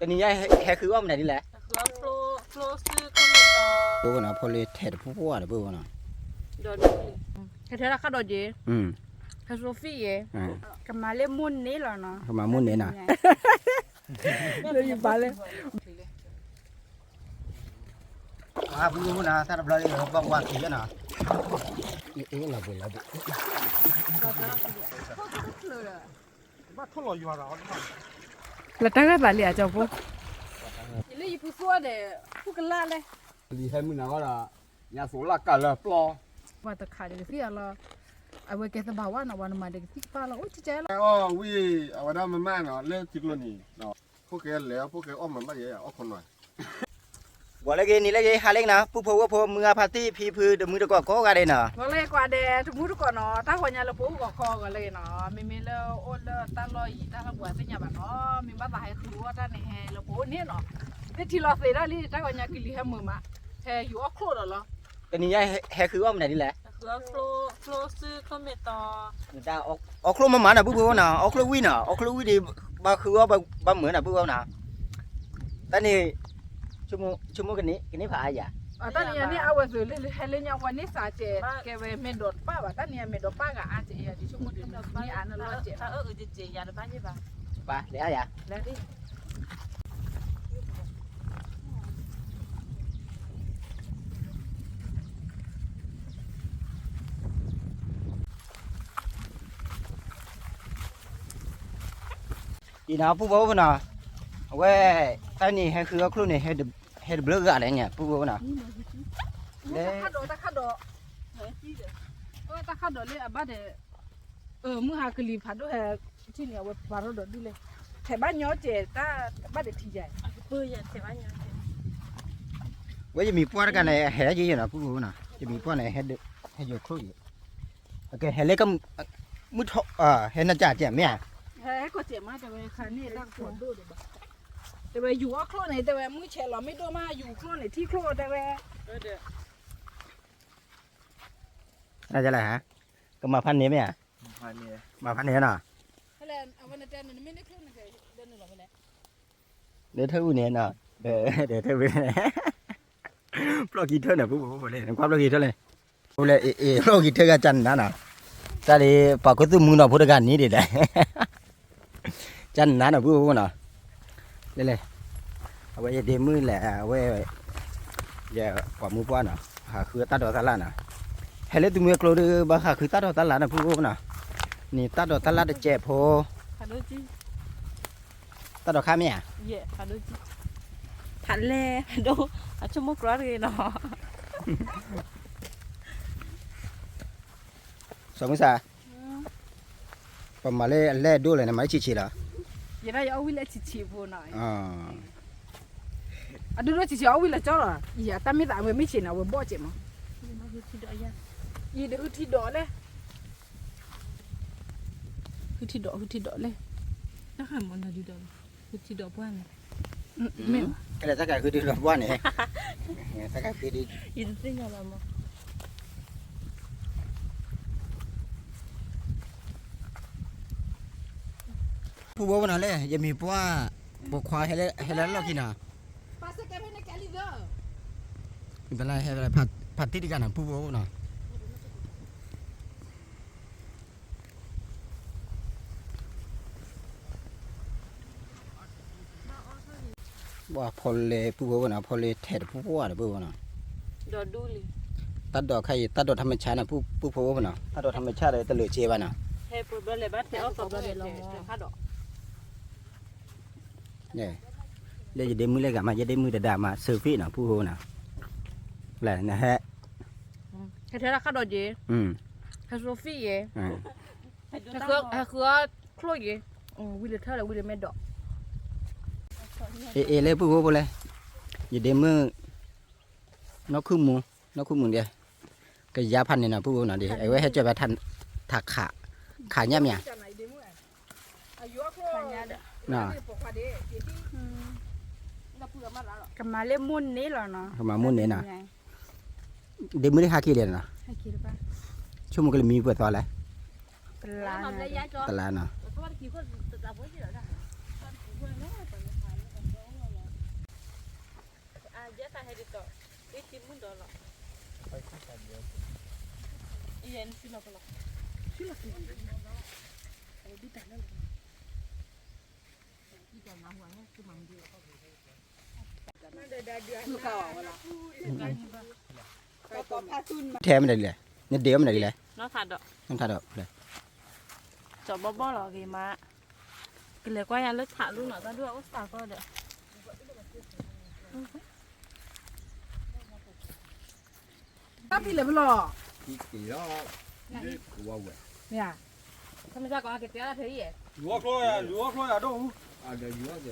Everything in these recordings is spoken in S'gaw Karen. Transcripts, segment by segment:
တနံၤညါဟဲဃုအီၣ်မနုၤဒ်လဲၣ်. ဖိနီၤ ဖိလ့ထဲတပူၤပှၢ်ဒီး ပုၢ်ဖိနီၤ, ဟဲထဲတၢ်ခါဒီးက့ၤ, ဟဲစိဖံယဲ, ကမၤလၢမိၢ်န့ၣ်လီၤနီၤ, ကမၤမိၢ်န့ၣ်နီၤ, လၢယပာ်လၢ ပုၢ်ဖိနီၤ တၢ်တဘျီလၢဘၣ်ကွၢ်ခံနီၤ, လီၤဘှံးလီၤဘှံး လၢတၢ်ဂၤသးလံအကၠီဖိ, ယလၢယဖုသူအီၤဒီး ဖုကလၢ်လဲၣ်, လံဟဲမုၢ်နၤဃီဒီး ညါသိးလၢကၢ်လၢပျီ, ပှၤတခးဒီးကသံၣ်အလီၤ, အဝဲကဲသဘၣ်ဝဲနီၤ, ပှၤနမၤဒီးကသံၣ်ကပၢ်လီၤ, အိၣ်ကဲကဲလီၤ, အီၣ်ဝံၤ အဝဲဒၣ်မမၢ်နီၤ လၢထံကျိနံၤ, ဖိကဲလဲၣ် ဖိကဲအီၣ်မၤဘၣ်ယဲ အီၣ်ခိးနီၤ ဂီၤလၢဂ့ၤ နံၤလၢဂ့ၤ ဟါလၢဂ့ၤနီၤ ပုၢ်ဖိဝဲၢ်ဖိ မုၢ်ဂၤဖါတံၢ် ဖံဖု တမုၢ်တကိးကိးဂၤဒဲးနီၤ, ဂီၤလၢဂ့ၤကွၢ်ဒဲး တမုၢ်တကိးနီၤ, တၢ်ဂီၤညါလၢပအိၣ်ဂီၤခီ ဂီၤလၢဂ့ၤနီၤ, မ့မ့ၢ်လၢအိၣ်လၢတၢ်လီၢ်အံၤ တၢ်လီၢ်ပူၤသ့ၣ်ညါဘၣ်နီၤ, မ့ၢ်ဘၣ်သးဟဲဃုအီၣ်တၢ်န့ၣ် ဟဲလၢပအိၣ်န့ၣ်နီၤ, သ့ၣ်ထံလီၤသ့းဒၣ်လံ တၢ်ဂီၤညါကလံၤဟဲမုာ်မး, ဟဲယူၤအီၣ်ချိၣ်ဒီးလီၤ, တနံၤညါဟဲဃုအီၣ်မနုၤဒ်လဲၣ်, အီၣ်ချိၣ်မးမးနီၤ ပုၢ်ဖိနီၤ, အီၣ်ချိၣ်ဝံၣ်နီၤ, အီၣ်ချိၣ်ဝံၣ်ဒီး ဘၣ်ဃုအီၣ်ဘၣ်မုာ်နီၤ ပုၢ်ဖိနီၤ, တၢ်န့ၣ် ဆိကမိၣ်ကန့ၢ်ဖးအါယၤ, တၢ်န့ၣ်န့ၣ် အဝဲသ့ၣ်လၢဟဲလၢညါဝဲန့ၣ်သးကဲး, ကဲဝဲမဲာ်ဒိးတပၣ်ဘၣ်, တၢ်န့ၣ်အမဲာ်ဒိးပၣ်ဂၤအါကဲး, ယဆိကမိၣ်ဒ်န့ၣ်အါနလီၢ်ကဲး, ပၢ်လဲၤအါယၤ အံၤနီၤ ပုၢ်ဖိဖိနီၤ, အဝဲ တၢ်န့ၣ်ဟဲဃုအီၣ်ချိၣ်န့ၣ် ဟဲတဘျုးဂၤလဲၣ်န့ၣ် ပုၢ်ဖိဖိနီၤ, လၢ တၢ်ခါဒီး တၢ်ခါဒီး တၢ်ခါဒီးလၢအဘၣ်ဒီး မုၢ်ဟါကလံၤဖးဒိၣ်ဟဲ ထံၣ်န့ၣ် အဝဲပှၤထီၣ်ဒီးဒုးလဲၣ်, ထဲးဘၣ်ညီကဲး တၢ်ဘၣ်ဒီးထံယၤ, ဝဲယမံၤပှၢ်တဂၤန့ၣ် ဟဲယဲယဲနီၤ ပုၢ်ဖိဖိနီၤ, ယမံၤပှၢ်န့ၣ် ဟဲယိာ်ချိၣ်ယဲ, ကဲဟဲလၢ မုၢ်ထီၣ် ဟဲနကးကဲးမ့ၢ်ဧါ, ဟဲကီးကဲးမး တဲဝဲခါန့ၣ် တၢ်ကီးဒိၣ်ဒံးဘၣ်, တဲဝဲယူၤအီၣ်ချိၣ်န့ၣ် တဲဝဲမုၢ်ဆဲးလီၤမ့ၢ်ဒိၣ်မး ယူၤချိၣ်န့ၣ် ထံချိၣ်တဲဝဲ, နလဲၣ်, ကမၤဖးန့ၢ်မ့ၢ်ဧါ, မၤဖးန့ၢ်နီၤ, ဒဲထၢၣ်အူန့ၣ်နီၤ, ဒဲထၢၣ်အူန့ၣ်, ပျီၢ်ကံထၢၣ်န့ၣ် ပုၢ်ဖိဖိလဲၣ် နကွၢ်ပျီၢ်ကံထၢၣ်လဲၣ်, ပျီၢ်ကံထၢၣ်ကကၢ်နၤနီၤ, တၢ်ဒ် ပှၤခိၣ်သူၣ်မုၢ်နီၤ ဖိတဂၤနံၤဒံးဒဲး ကၢ်နၤနီၤ ပုၢ်ဖိဖိနီၤ, လဲၣ်လဲၣ်, အဝဲယဒ့မုၣ်လဲၣ် အဝဲ ယပှၤမုၢ်ပှၢ်နီၤ ဟးဃုတၢ်ဒိးတၢ်လၣ်နီၤ, ဟဲလၢသုမုၢ်ကျိဒီး ဘၣ်ဟးဃုတၢ်ဒိးတၢ်လၣ်နီၤ ပုၢ်ဖိဖိနီၤ, န့ၣ်တၢ်ဒိးတၢ်လၣ်တစဲးဖိ တၢ်ဒိးခါမ့ၢ်ဧါ, ဖးလဲၢ်ဖးဒိၣ် အဆိကမိၣ်ကြီတဂ့ၤနီၤ, စီၤမုၢ်ဆါ, ပမၤလၢအလဲၢ်ဒိၣ်လဲၣ်န့ၣ် မၤလၢဆံးဆံးလီၤ, ယဒၣ်ယအီၣ်ဝံၣ်လၢဆံးဆံးဖိနီၤ, အဒိဒိၣ်ဆံးဆံးအီၣ်ဝံၣ်လၢကၠီလီၤ, ယတၢ်မ့ၢ်သးအဝဲမ့ၢ်ဆံးန့ၣ် အဝဲဘီၣ်စဲးမး, ယဒုးဟုထံဒီးလဲၣ် ဟုထံဒီး ဟုထံဒီးလဲၣ်, တၢ်ဃးမၤနၤဒုးဒီး, ဟုထံဒီးပှၢ်န့ၣ်, မ့ၢ်, တၢ်ဃးဟုထံဒီးပှၢ်န့ၣ်, တၢ်ဃးဟုထံ, ယတသ့ၣ်ညါဘၣ်မး, ပုၢ်ဖိဖိနီၤလဲၣ် ယမံၤပှၢ်, ပိာ်ခွါဟဲလၢလီၢ်ခံနီၤ, ဖးတံၢ်တဂၤနီၤ ပုၢ်ဖိဖိနီၤ ဘၣ်ဖီလ့ၤပုၢ်ဖိဖိနီၤ ဖီလ့ၤထဲးတပူၤပှၢ်ဒီးပုၢ်ဖိနီၤ, တၢ်ဒိးခါအံၤ တၢ်ဒိးထီမ့ၢ်ဆါနီၤ ပုၢ်ဖိဖိနီၤ တၢ်ဒိးထီမ့ၢ်ဆါဒီးတလၢာ်စ့ဘၣ်နီၤ, ဟဲပဘျီလဲၤဘၣ်ထဲးအီၣ်သီဘျီလဲၤလီၤမး, လၢယဒ့မုၣ်လၢဂၤမး ယဒ့မုၣ်တဒါမး စၢဖ့ၣ်နီၤ ပုၢ်ဖိနီၤ, လၢနဟဲ ဟဲထဲတၢ်ခါဒီးက့ၤ, ဟဲစိဖံယဲ, ဟဲဃုအီၣ်ချိၣ်ယဲ, ဝံၤလၢထၢၣ်လၢဝံၤလၢမဲာ်ဒိး, အ့ၣ်အ့ၣ်လၢပုၢ်ဖိဖိလဲၣ်, ယဒ့မုၣ်, နီၢ်ခုၣ်မူ, နီၢ်ခုၣ်မူဒဲး, ကယါဖးန့ၣ်နီၤ ပုၢ်ဖိနီၤဒ် အဝဲဟဲကၢၤဖဲထးခး, ခးညၣ်မ့ၢ်ဧါ ကမၤလၢမိၢ်န့ၣ်လီၤနီၤ, ကမၤမိၢ်န့ၣ်နီၤ, ဒ့မုၣ်လၢဟးက့ၤလဲၣ်နီၤ, ဆိကမိၣ်ကလၢမံပှဲၤသီလဲၣ်, တလါနီၤ, တလါနီၤ, တလါနီၤ, ထဲမနုၤလဲၣ်, နဒ့မနုၤလဲၣ်, နထးဒီး, စီၤဘီဘီလီၤဂ့ၤမး, ကလဲၤကွၢ်ယၤလၢထးလူနီၤ တၢ်ဒိၣ်အအိၣ်စးကီဒီး တၢ်ဖံးလဲၤဖဲလဲၣ်,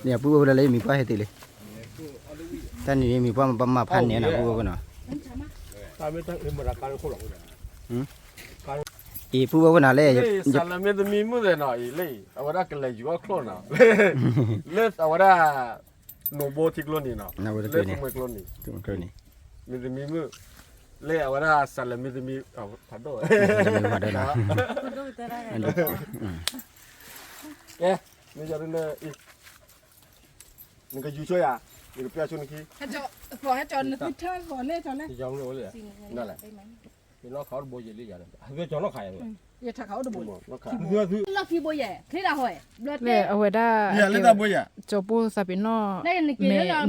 န့ၣ်ပုၢ်ဝဲၢ်လၢယမံၤပှၢ်ဟဲတ့ၢ်လံ, တၢ်န့ၣ်မံၤပှၢ်ပမၤဖးန့ၢ်နၤပုၢ်ဝဲၢ်နီၤ, အံၤပုၢ်ဝဲၢ်နီၤလၢ စးလၢမ့ၢ်သမံမုၣ်သ့ၣ်နီၤ အံၤလၢ အဝဲဒၣ်ကလဲၤယူၤအီၣ်ချိၣ်နီၤ, လၢအဝဲဒၣ် နိၣ်ဘိထံကျိနံၤနီၤ, လၢသုမှဲကျိနံၤ, မ့ၢ်သမံမုၣ်, လၢအဝဲဒၣ်စးလၢမ့ၢ်သမံ, ဖးဒိၣ်ဝဲ, ကဲ, မ့ၢ်ယၤဒ်န့ၣ်အံၤ, နကယူၤဆိယၤ, နကပျၢ်ဆိနခံ, ဟဲကၠီနသုထၢဂီၤလဲၣ်ကၠီလဲၣ်, နလီၤခးအိၣ်တဘိယဲၢ်လံယၤ, ဟဲကၠီနီၢ်ခးယၤ, လီၢ်ခံဘိယဲၢ်, ချ့ဒၣ်ဟီ, လၢအဝဲဒၣ်, ကၠီပိၢ်သးပ့ၤနီၣ်,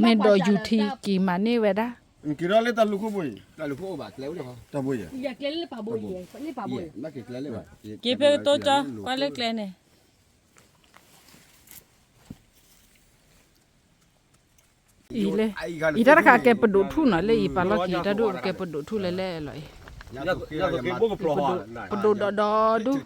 မ့ၢ်ဒီးယူၤထံက့ၤမၤန့ၢ်ဝဲဒၣ်, နက့ၤထီၣ်လၢတၢ်လူၤခိၣ်ဘိအံၤ, တၢ်လူၤခိၣ်အိၣ်ဘၣ်ကျဲအိၣ်လၢ, တၢ်ဘိယဲၢ်, က့ၤဖဲတိကၠီကွၢ်လၢကျဲန့ၣ် အံၤလၢ, အံၤတၢ်တခါကဲပဒိၣ်ထူၣ်နီၤ လၢအံၤပာ်လီၢ်ခံတၢ်ဒိၣ်ကဲပဒိၣ်ထူၣ်လဲၤလဲၤလီၤအံၤ, ပဒိၣ်ဒီးဒီဒူၣ်,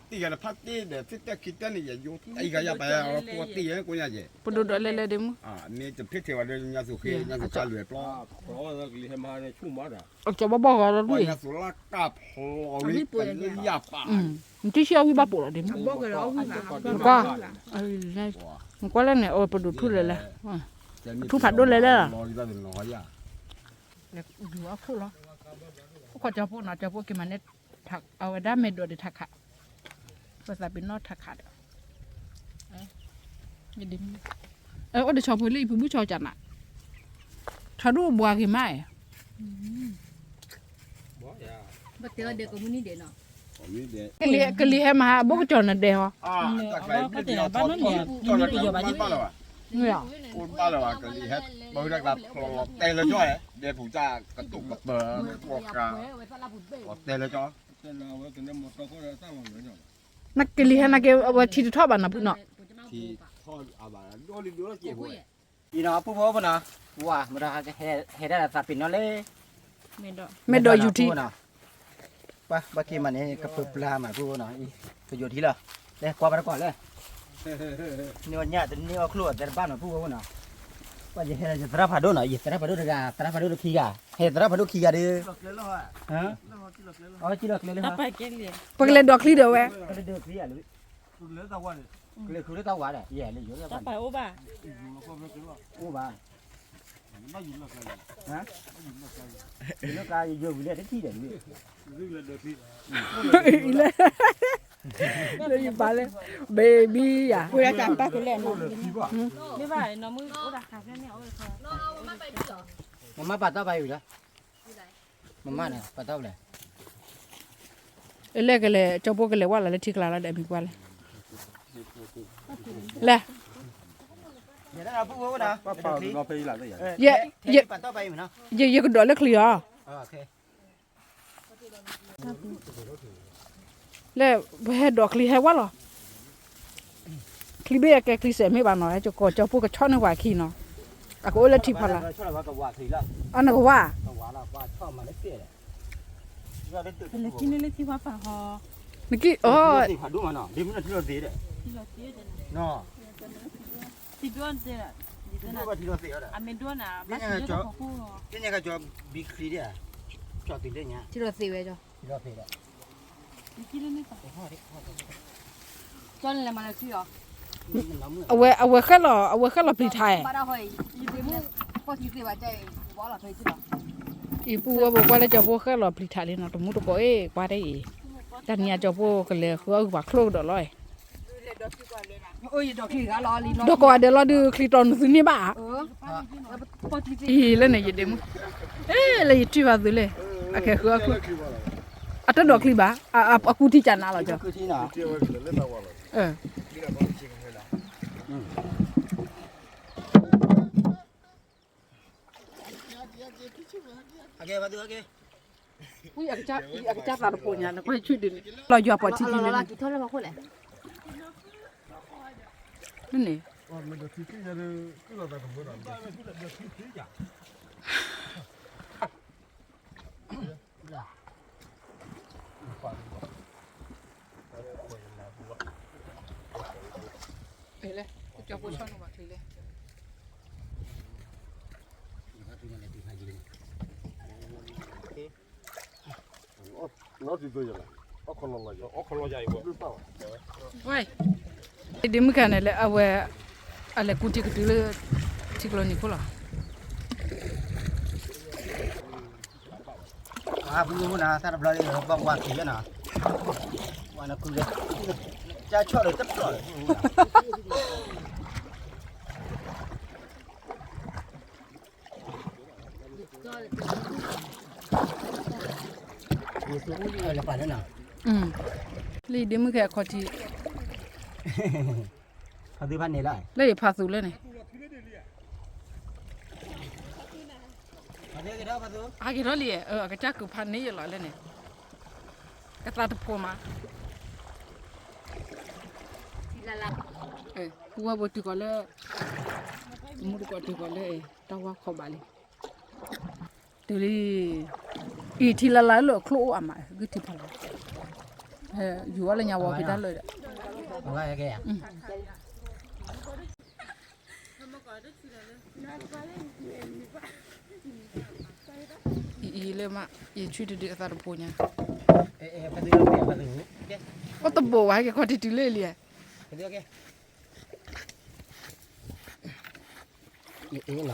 ပဒိၣ်ဒီးလဲၤလဲၤဒ့မုၢ်, အကၠီဘီဘီဂီၤဒီဒူၣ်အံၤ, နထံၣ်ဆံအီၣ်ဝံၣ်ဘၣ်ပိာ်လီၤဒ့မုၢ်, နကွၢ်, နကွၢ်လၢန့ၣ် အဝဲပဒိၣ်ထူၣ်လဲၤလဲၤ, ထူၣ်ဖးဒိၣ်လဲၤလဲၤလီၤ, ယူၤအီၣ်ခိၣ်လီၤ, အိၣ်ခိးကၠီဖိနီၤ ကၠီဖိက့ၤမၤန့ၢ်, အဝဲဒၣ်မဲာ်ဒိးဒံးထးခး, ပသးပ့ၤနီၣ်ထးခးဒီး, အိၣ်ဒီးဆီဖိလၢအံၤဖုဘုၣ်ဆီကနး, ထးဒိၣ်ဘှါဂ့ၤမး, ကလံၤဟဲမၤဟး ဘိၣ်ကစီၤနဒဲဟီ, ဘၣ်လၢၤဘၣ်, တဲလၢကၠီ, နကလံၤဟဲနာ်က့ အဝဲထံတထီၣ်ဘၣ်နီၤဖုနီၤ, အံၤနီၤ ပုၢ်ဖိဖိနီၤ, ဝၤ မတၤဟဲဒၣ်သးပ့ၤနီၣ်လၢ မဲာ်ဒိးယူၤထံ, ပှၤဘၣ်က့ၤမးန့ၣ် ကပၢၤပျါမး ပုၢ်ဖိနီၤ, ကယိးထံလီၤ, လဲၤကွၢ်ဘၣ်တကွၢ်လဲၣ်, န့ၢ်အီၣ်ညၣ်တန့ၢ်အီၣ်ချိၣ်အသဲတဘၣ်နီၤ ပုၢ်ဖိနီၤ, ပှၤယဟဲလၢယသရၣ်ဖးဒိၣ်နီၤ, ယသရၣ်ဖးဒိၣ်တဂၤ သရၣ်ဖးဒိၣ်တခံဂၤဒီး, အီၣ်ကံၣ်လီၤကျဲလၢဟီ, ပကလဲၤဒိးချံဒီးဝဲ, ကလဲၤဒိးချံ, ကလဲၤဃုာ်လၢတၢ်ဝါဒီး ယဲၢ်လၢယိၤလၢပှၤန့ၣ်, အိၣ်ဘၣ်, လၢကါယိၤဝံၤလၢတထံၣ်ဒီး, လၢယပာ်လၢ baby ယၤ, မမၢပာ်တၢ်ပာ်အံၤလီၤ, မမၢန့ၣ် ပာ်တၢ်ပလဲၣ်, အလဲၣ်ကလဲၤ ကၠီဖိကလဲၤဝဲလီၤလၢထံကျါလီၤဒီးမံၤပှၢ်လဲၣ်, လဲၣ်, ယကဒိးလၢချံအီၤ, လၢပဟဲဒိးချံဟဲဝဲလီၤ, ချံဘ့ၣ်အကဲချံစဲးမ့ၢ်ဘၣ်နီၤ ဟဲကကိးကၠီဖိကဆီၣ်န့ၢ်ပှၤခံနီၤ, အကအိၣ်လၢထံဖီလာ်, အနကဝါ, နကံၣ်အီၤ, ထံထီၣ်သ့ဝဲ, အဝဲ အဝဲဃဲလီၤ အဝဲဃဲလီၤပျံၤထး, အံၤပုၢ်ဝဲၢ်ပကွၢ်လၢကၠီဖိဃဲလီၤပျံၤထးလံနီၤ တမူတကိးအ့ၣ် ကွၢ်တၢ်အံၤ, တနံၤအကၠီဖိကလဲၤဃုအီၣ်ဂုၢ်ပှၤချိၣ်ကဒီးလီၤ, ဒီးကိးဂၤဒဲးလီၤဒုး ချံတီၤနုာ်သုန့ၢ်ဘၣ်ဧါ. အံၤလၢန့ၣ်ယဒ့မုၣ်, လၢယထံၣ်ဘၣ်သုလဲၣ်, အကဲဃုအီၣ်ခုၣ်, အတဒိးချံဘၣ်, အကူထံကနါလီၤကီ. အကစၢ်သးတဖိညါ နကွၢ်ဆူၣ်ဒ်န့ၣ် လီၤယွၤပှၤထံခံန့ၣ်, န့ၣ် လဲၣ်, ကၠီဖိဆီၣ်နုာ်ဘၣ်ချံလဲၣ်. ဝဲ, ဒ့မုၣ်ခါန့ၣ်လၢအဝဲ, အလဲၤကူထံကတုၤလၢ ထံကျိနံၤခိၣ်လီၤ. ပှၤဖုမူနၤ သၣ်တဘျီလံ ဘၣ်ဝါခံယဲၢ်နၤ, ဝါနကုလၢ, ကၢ်ဆီၣ်ဒီးတပျီၢ်လၢ, လၢဒ့မုၣ်ခါအခီၣ်ထံး, လၢယဖးသူလၢန့ၣ်, ဟးက့ၤထီၣ်လံ, အကစၢ်ကုးဖးန့ၢ်ယလီၤလၢန့ၣ်, ကသးတဖိမး, ပူဝဲဘိတုၤကီးလၢ, မူတကိးတုၤကီးလၢ, တၢ်ဝါခီဘၣ်လံ, တုၤလံ, အံၤထံလၢ်လၢ်လၢအချိၣ်အိၣ်အမး ဂုၢ်ထံဖးလီၤ, ယူၤအီၤလၢညါဝီၤက့ၤတၢ်လၢာ်ဒီး အံၤလၢမး ယဆူၣ်တဒုအသးတဖိညါ, အိၣ်တဘိးဝဲဟဲက့ၤခီၣ်ထံးတုၤလၢလံ, က့ၤအိၣ်ဘ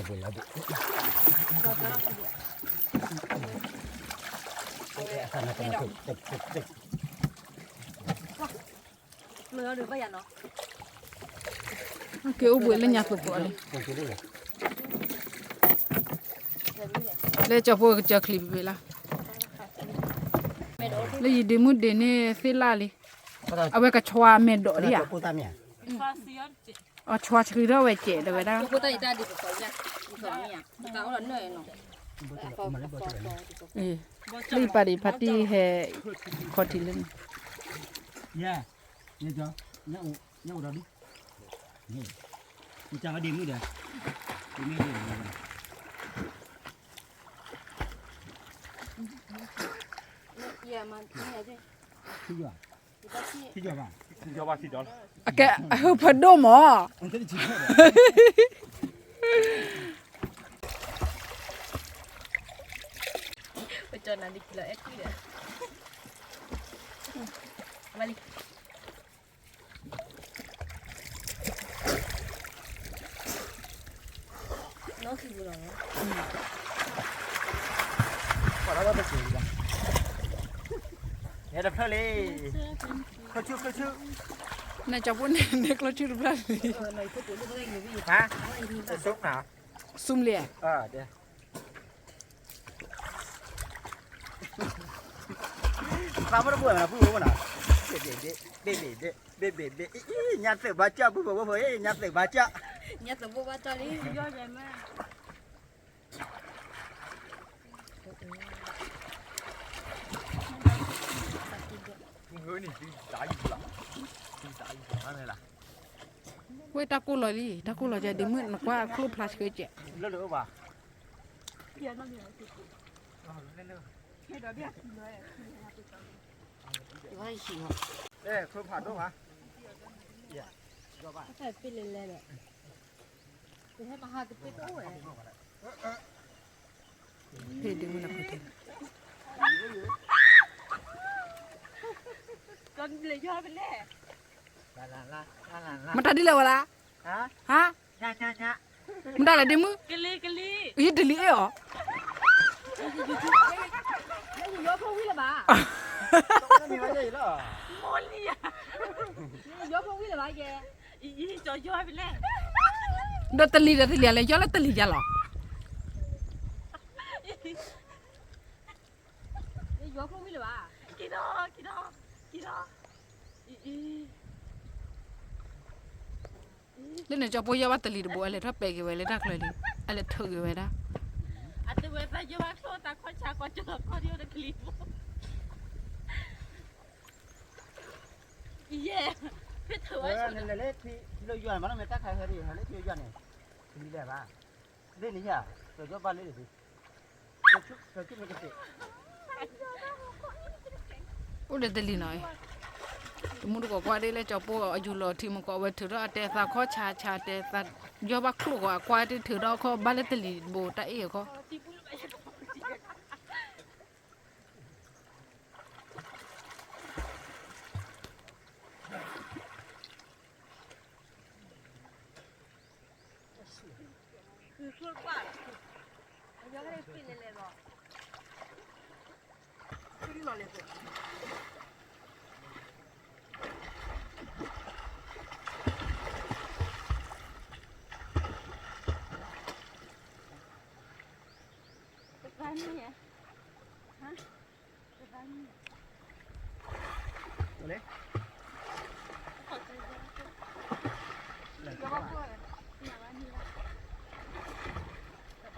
ှံးလၢညါသကိးလံ, လၢကၠီဖိကစၢ်ချံဘ့ၣ်ဘ့ၣ်လီၤ, လၢယဒ့မုၣ်ဒ့န့ၣ်သ့ၣ်လၢ်လံ, အဝဲကဆွါမဲာ်ဒိးလံဧါ, အဆွါဆှံထီၣ်ဝဲစဲးတဝဲဒၣ်, လၢယပာ်ဒံးဖါတံၢ်ဟဲ, ခီၣ်ထံးလၢန့ၣ်, ယကဝဲဒ့မုၣ်ဒီး, အကဲ, အဟၢဖၢဒိၣ်မး, ပကၠီနၤဒ်ကလီၤအဲၣ်ကွံဒီး, ဝါလံ နတဖျၢၣ်လံ, နကၠီဖိန့ၣ် နကျိချံတဖျၢၣ်လံ, ဟါ, န, ဆူၣ်လံ, သးမ့ၢ်တဘိၣ်မနၤ ပုၢ်ဖိမနၤ, ဘ့ၣ်ဘ့ၣ်ဘ့ၣ်, ဘ့ၣ်ဘ့ၣ်ဘ့ၣ်, ဘ့ၣ်ဘ့ၣ်ဘ့ၣ်, အံၤ ညါသုးဘါကၠီၣ် ပုၢ်ဖိဝဲၢ်ဖိ, အံၤ ညါသုးဘါကၠီၣ်, ညါသုးဘါကၠီၣ်လံ, ဝဲတၢ်ကိၢ်လီၤလံ, တၢ်ကိၢ်လီၤကဲ ဒ့မုၣ် နကွၢ်အချိၣ်ဖျါဆှၢကဲး, လၢလၢဘၣ် ဖဲဒုးမနုၤဖဲ မတၤဒ်လဲၣ်ဝဲလၢ, ဟါ, မတၤလဲၣ်ဒ့မုၣ်, ယတလံၤအဲၣ်အီၤ, ယဖိဝံၤလၢၤဘၣ်, ယဖိဝံၤလၢၤဘၣ်ကဲ အံၤ အံၤ ကၠီယီၤဖဲလဲၣ်, ဒီးတလံၤဒီးတလံၤလဲၣ်, ယီၤလၢတလံၤယၤလီၤ. ယီၤဖဲဝံၤလၢၤဘၣ်, က့ၤဒီး က့ၤဒီး က့ၤဒီး, အံၤ အံၤ လၢန့ၣ် ကၠီဖိယီၤဘၣ်တလံၤတဘိ အလဲၤထီၣ်ပဲာ်က့ၤဝဲလၢတၢ်ကျၢၤလံ, အလဲၤထုးက့ၤဝဲဒၣ်, အတဲဝဲသးယီၤဘၣ်ချိၣ်သးခီၣ်ဆါကွၢ်ကၠီလီၤခီၣ်ဒ်အိၣ်တကလံၤဘိ, ယဲ, ဖဲထုးဝဲ လဲၤလၢထံလၢယွၤန့ၣ် မ့ၢ်လၢမဲာ်တၢ်ခါဟဲဒ် ဟဲလၢထံလၢယွၤန့ၣ်, တလံၤလဲၣ်ဘၣ်, လၢန့ၣ်ယၤ, ကၠီယီၤဘၣ်လၢန့ၣ်, ကၠီမ့ၢ်ကစ့ၢ် အိၣ်ဒီးတလံၤနီၤ, တမူတကိးကွၢ်ဒ်လၢကၠီဖိအယူၤလီၤထံမူကီး အဝဲထုးထီၣ်အတဲသးခီၣ်ဆါဆါတဲသး, ယီၤဘၣ်ချိၣ်ကီး အကွၢ်တထုးထီၣ်ခီၣ်ဘၣ်လၢတလံၤတဘိ တၢ်အ့ၣ်အဃီ တမ့ၢ်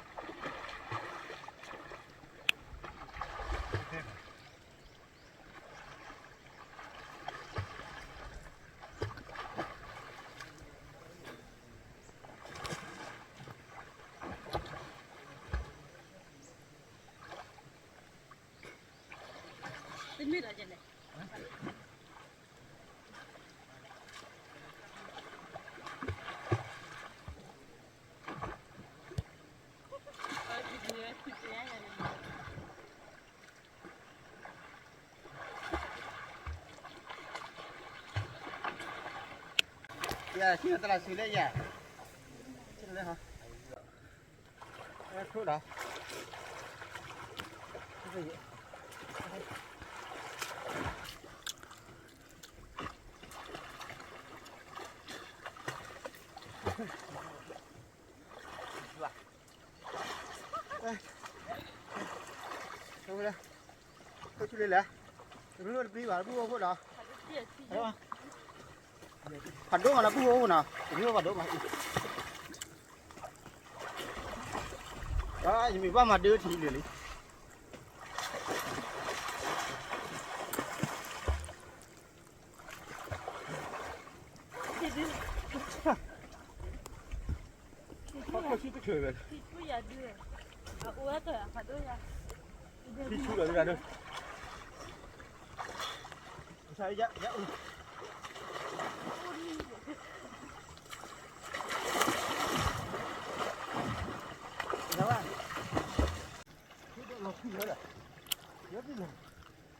ဒီးယဲလဲၣ်. ယၤ ဆံၣ်လီၤတလးစူၤလၢယၤ, ဆံၣ်လီၤလၢဟီ, အဲၣ်ခိၣ်ဒီး ဖဲဆူလ့လဲၣ်, တဘျုးတပျံၤဘၣ် တဘျုးအိၣ်ခိၣ်ဒီး, ဖးဒိၣ်မးလၢဘုၣ်အိၣ်နီၤ, တဘျုးဖးဒိၣ်မး, ယမ့ၢ်ဘၣ်မၤဒၢထံလၢာ်လံ.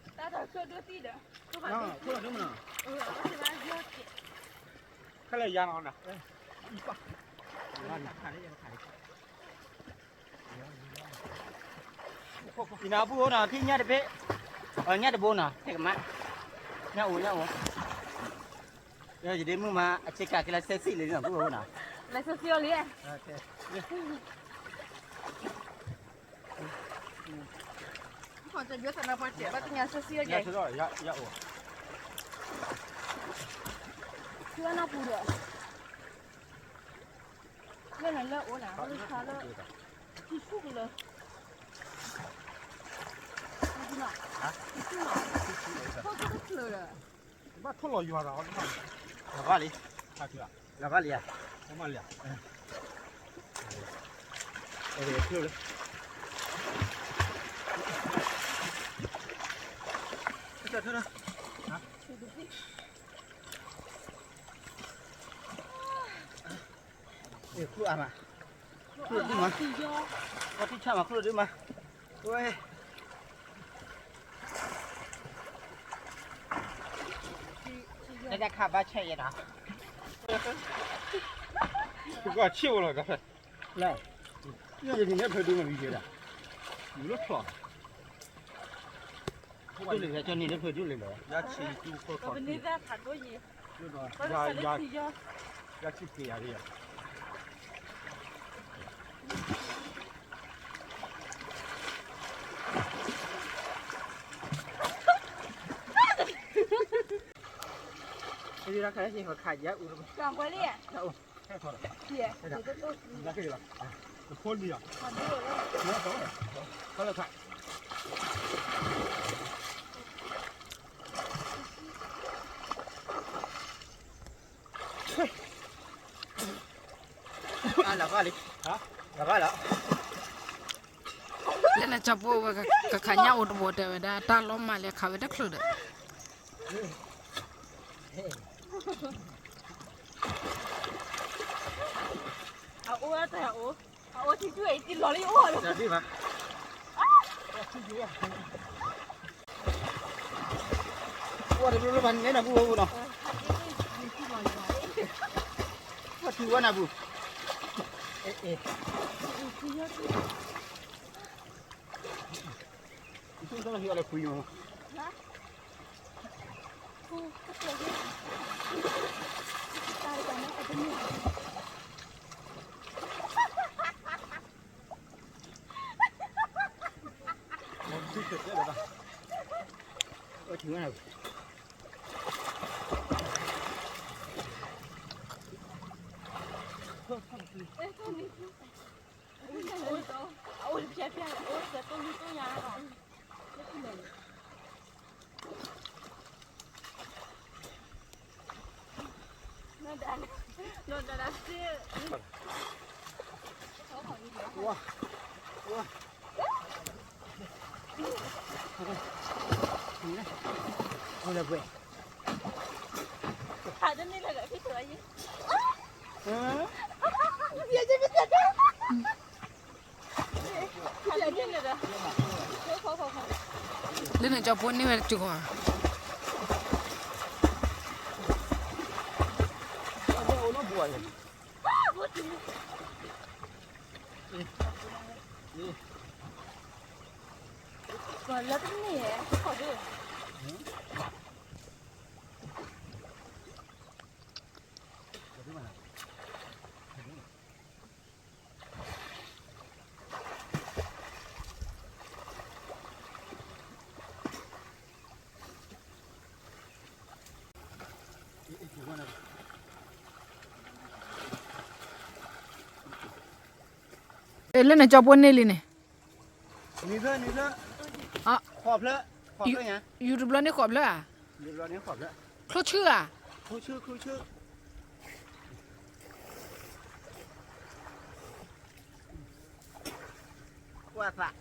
တၢ်တၢ်ဆိၣ်ဒိၣ်သံဒီး, ခဲလၢာ်ယါနီၤ, အံၤနၤဘုၣ်အိၣ်နီၤ ထံၣ်ညၣ်တဘ့ၣ်, ညၣ်တဘိနီၤ ဟဲကမၣ်, ညၣ်အိၣ် ညၣ်အိၣ်, ယဒ့မုၣ်မး အဆ့ကၤက့ၤလၢစဲးစံၣ်လံနီၤ ဘုၣ်အိၣ်နီၤ, လၢစဲးစံၣ်အီၤလံ. လၢနပူၤဒီး, လၢနလၢအိၣ်နၤ လၢဆါလၢ, ထံဆူၣ်ကလၢာ်, ထံဆူၣ်နီၤ, ထံဆူၣ်နီၤ, ထီၣ်ဆိၣ်တချုးဒီး, ဘၣ်ထိၣ်လီၤယွၤဒီး, လီၤဘၣ်လံ, လီၤဘၣ်လံဧါ, လီၤဘၣ်လံဧါ, လၢ, ခူၣ်အါမး, ခူၣ်ဒုမး, ပှၤထံၣ်ဆၣ်မး ခူၣ်ဒုမး, ဝဲ, တၢ်ခးဘၣ်ဆဲးယဲဒီး, ပကဆ့ၣ်ဝဲလီၤ, လၢ, ယန့ၣ်လၢဖဲဒိမးလံယဲဒၣ်, မ့ၢ်လၢဖျီၣ်, ကၠိလံလၢ ကၠိန့ၣ်လၢဖဲဒိလံလီၤ, ယဆံးတူၢ်ခိၣ်ထီၣ်, ပန့ၢ်သၣ်ဖးဒိၣ်ယဲ, ယၤ, ယၤ, ယၤဆံၣ်က့ၤယၤလံယၤ. လၢနကၠီဖိဝဲ ကခးညၣ်အိၣ်တဘိတဲဝဲဒၣ် တၢ်လီၤမၢ်လၢခးဝဲတချုးဒီး အအိၣ်တၢ်အိၣ်, အအိၣ်ထံၣ်ထူၣ်အံၤတံၢ်လီၤလံအိၣ်လီၤ. အိၣ်တဘျီဘျီဘၣ်နဲနၤပူၤပူၤနီၤ, အိၣ်ထံၣ်ဝဲနၤပူၤ, အဲ, အဲ, တၢ်လၢဖံးအီၤလၢဖုယိၤ လၢနကၠီဖိန့ၢ်ဝဲတကီၢ်ဧါ. လၢတန့ၢ်, လၢနကၠီဖိန့ၢ်လံန့ၣ်, ယူၤတဘျီန့ၢ်ဃိးဖျၢၣ်ဧါ, ချိၣ်ဆူၣ်ဧါ, ကွၢ်သး,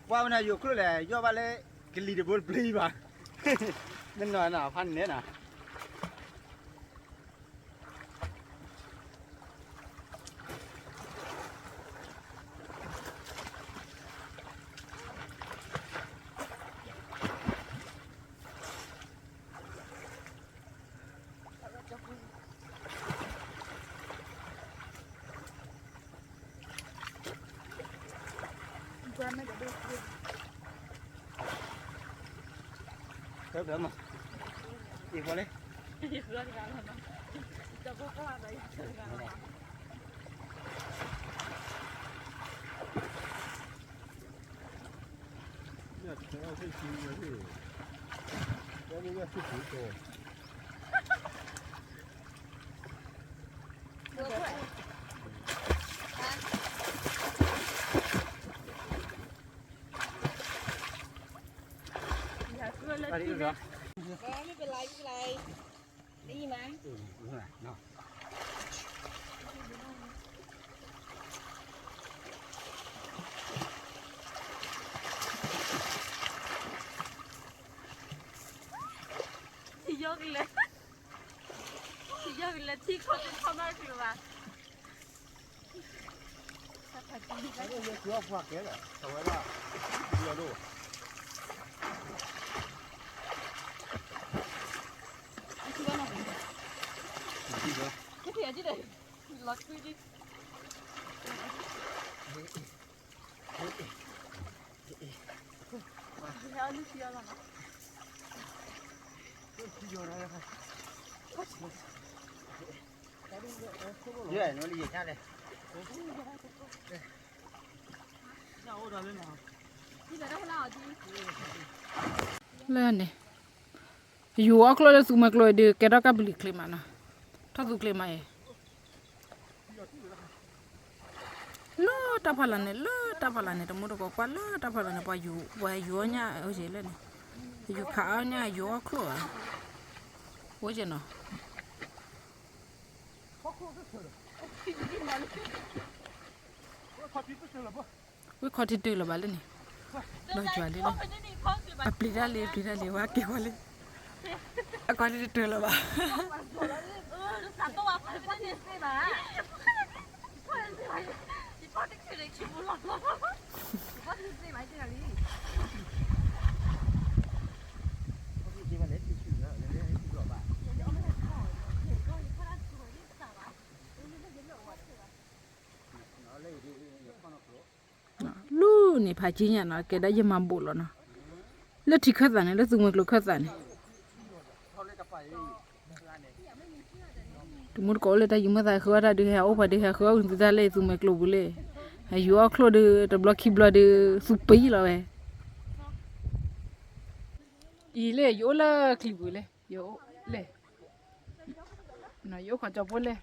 ကွၢ်ဝဲနၤယိၤကျိၣ်လဲၣ် ယီၢ်ဘၣ်လၢ ကလံၤတဘိတပျံၤဘၣ်, မ့ၢ်နီၤနီၤ ဖးန့ၣ်နီၤ. ယီၢ်ကလဲၤ, ယီၢ်ကလဲၤထံခီၣ်သ့ၣ်ခီၣ်မးကလၢၤဘၣ်. လီၤကွံာ်ဒံး, ဟဲအီၣ်နုၢ်ထံအီၣ်လီၤနီၤ. လၢန့ၣ် ယူၤအီၣ်ချိၣ်လၢသူမှဲကျိဒုး ကဲထီၣ်ကပလံၤချ့မးနီၤ, ထီၣ်သူချ့မးအံၤ လၢတၢ်ဖီလာ်န့ၣ် လၢတၢ်ဖီလာ်န့ၣ် တမူတကိးကွၢ်လၢတၢ်ဖီလာ်န့ၣ် ပှၤယူၤ ပှၤယူၤအီၣ်ညၣ်အိၣ်က့ၤလၢန့ၣ်, ယူၤခးအီၣ်ညၣ် ယူၤအီၣ်ချိၣ်ဧါ, အိၣ်က့ၤနီၤ ဝ့ၢ်ခီထံတုၤလၢၤဘၣ်လၢန့ၣ်, ဘၣ်ယွၤလံလၢ, အပျံၤတၢ်လံ ပျံၤတၢ်လံ ဝဲက့ၤဝဲလံ, အခီထံတတုၤလၢၤဘၣ်. လူန့ၣ်ဖးကံညါနီၤ ကဲဒၣ်ယမၤဘိးလီၤနီၤ, လၢထံခၢၣ်သးန့ၣ် လၢသူမှဲကျိခၢၣ်သးန့ၣ်, တမူတကိးအိၣ်လၢတၢ်ယံၤမုၢ်သး ဃုအီၣ်တၢ်ဒုး ဟဲအိၣ်ပှၤဒုး ဟဲဃုအီၣ်ဝံၤသုတၢ်လၢသူမှဲကျိပူၤလၢ, ဟဲယူၤအီၣ်ချိၣ်ဒုး တဘျီခံဘျီဒုး သူပံလီၤဝဲ, အံၤလၢယအိၣ်လၢချံပူၤလၢ ယအိၣ်လၢ ယအိၣ်ခိးကၠီဖိလဲၣ်,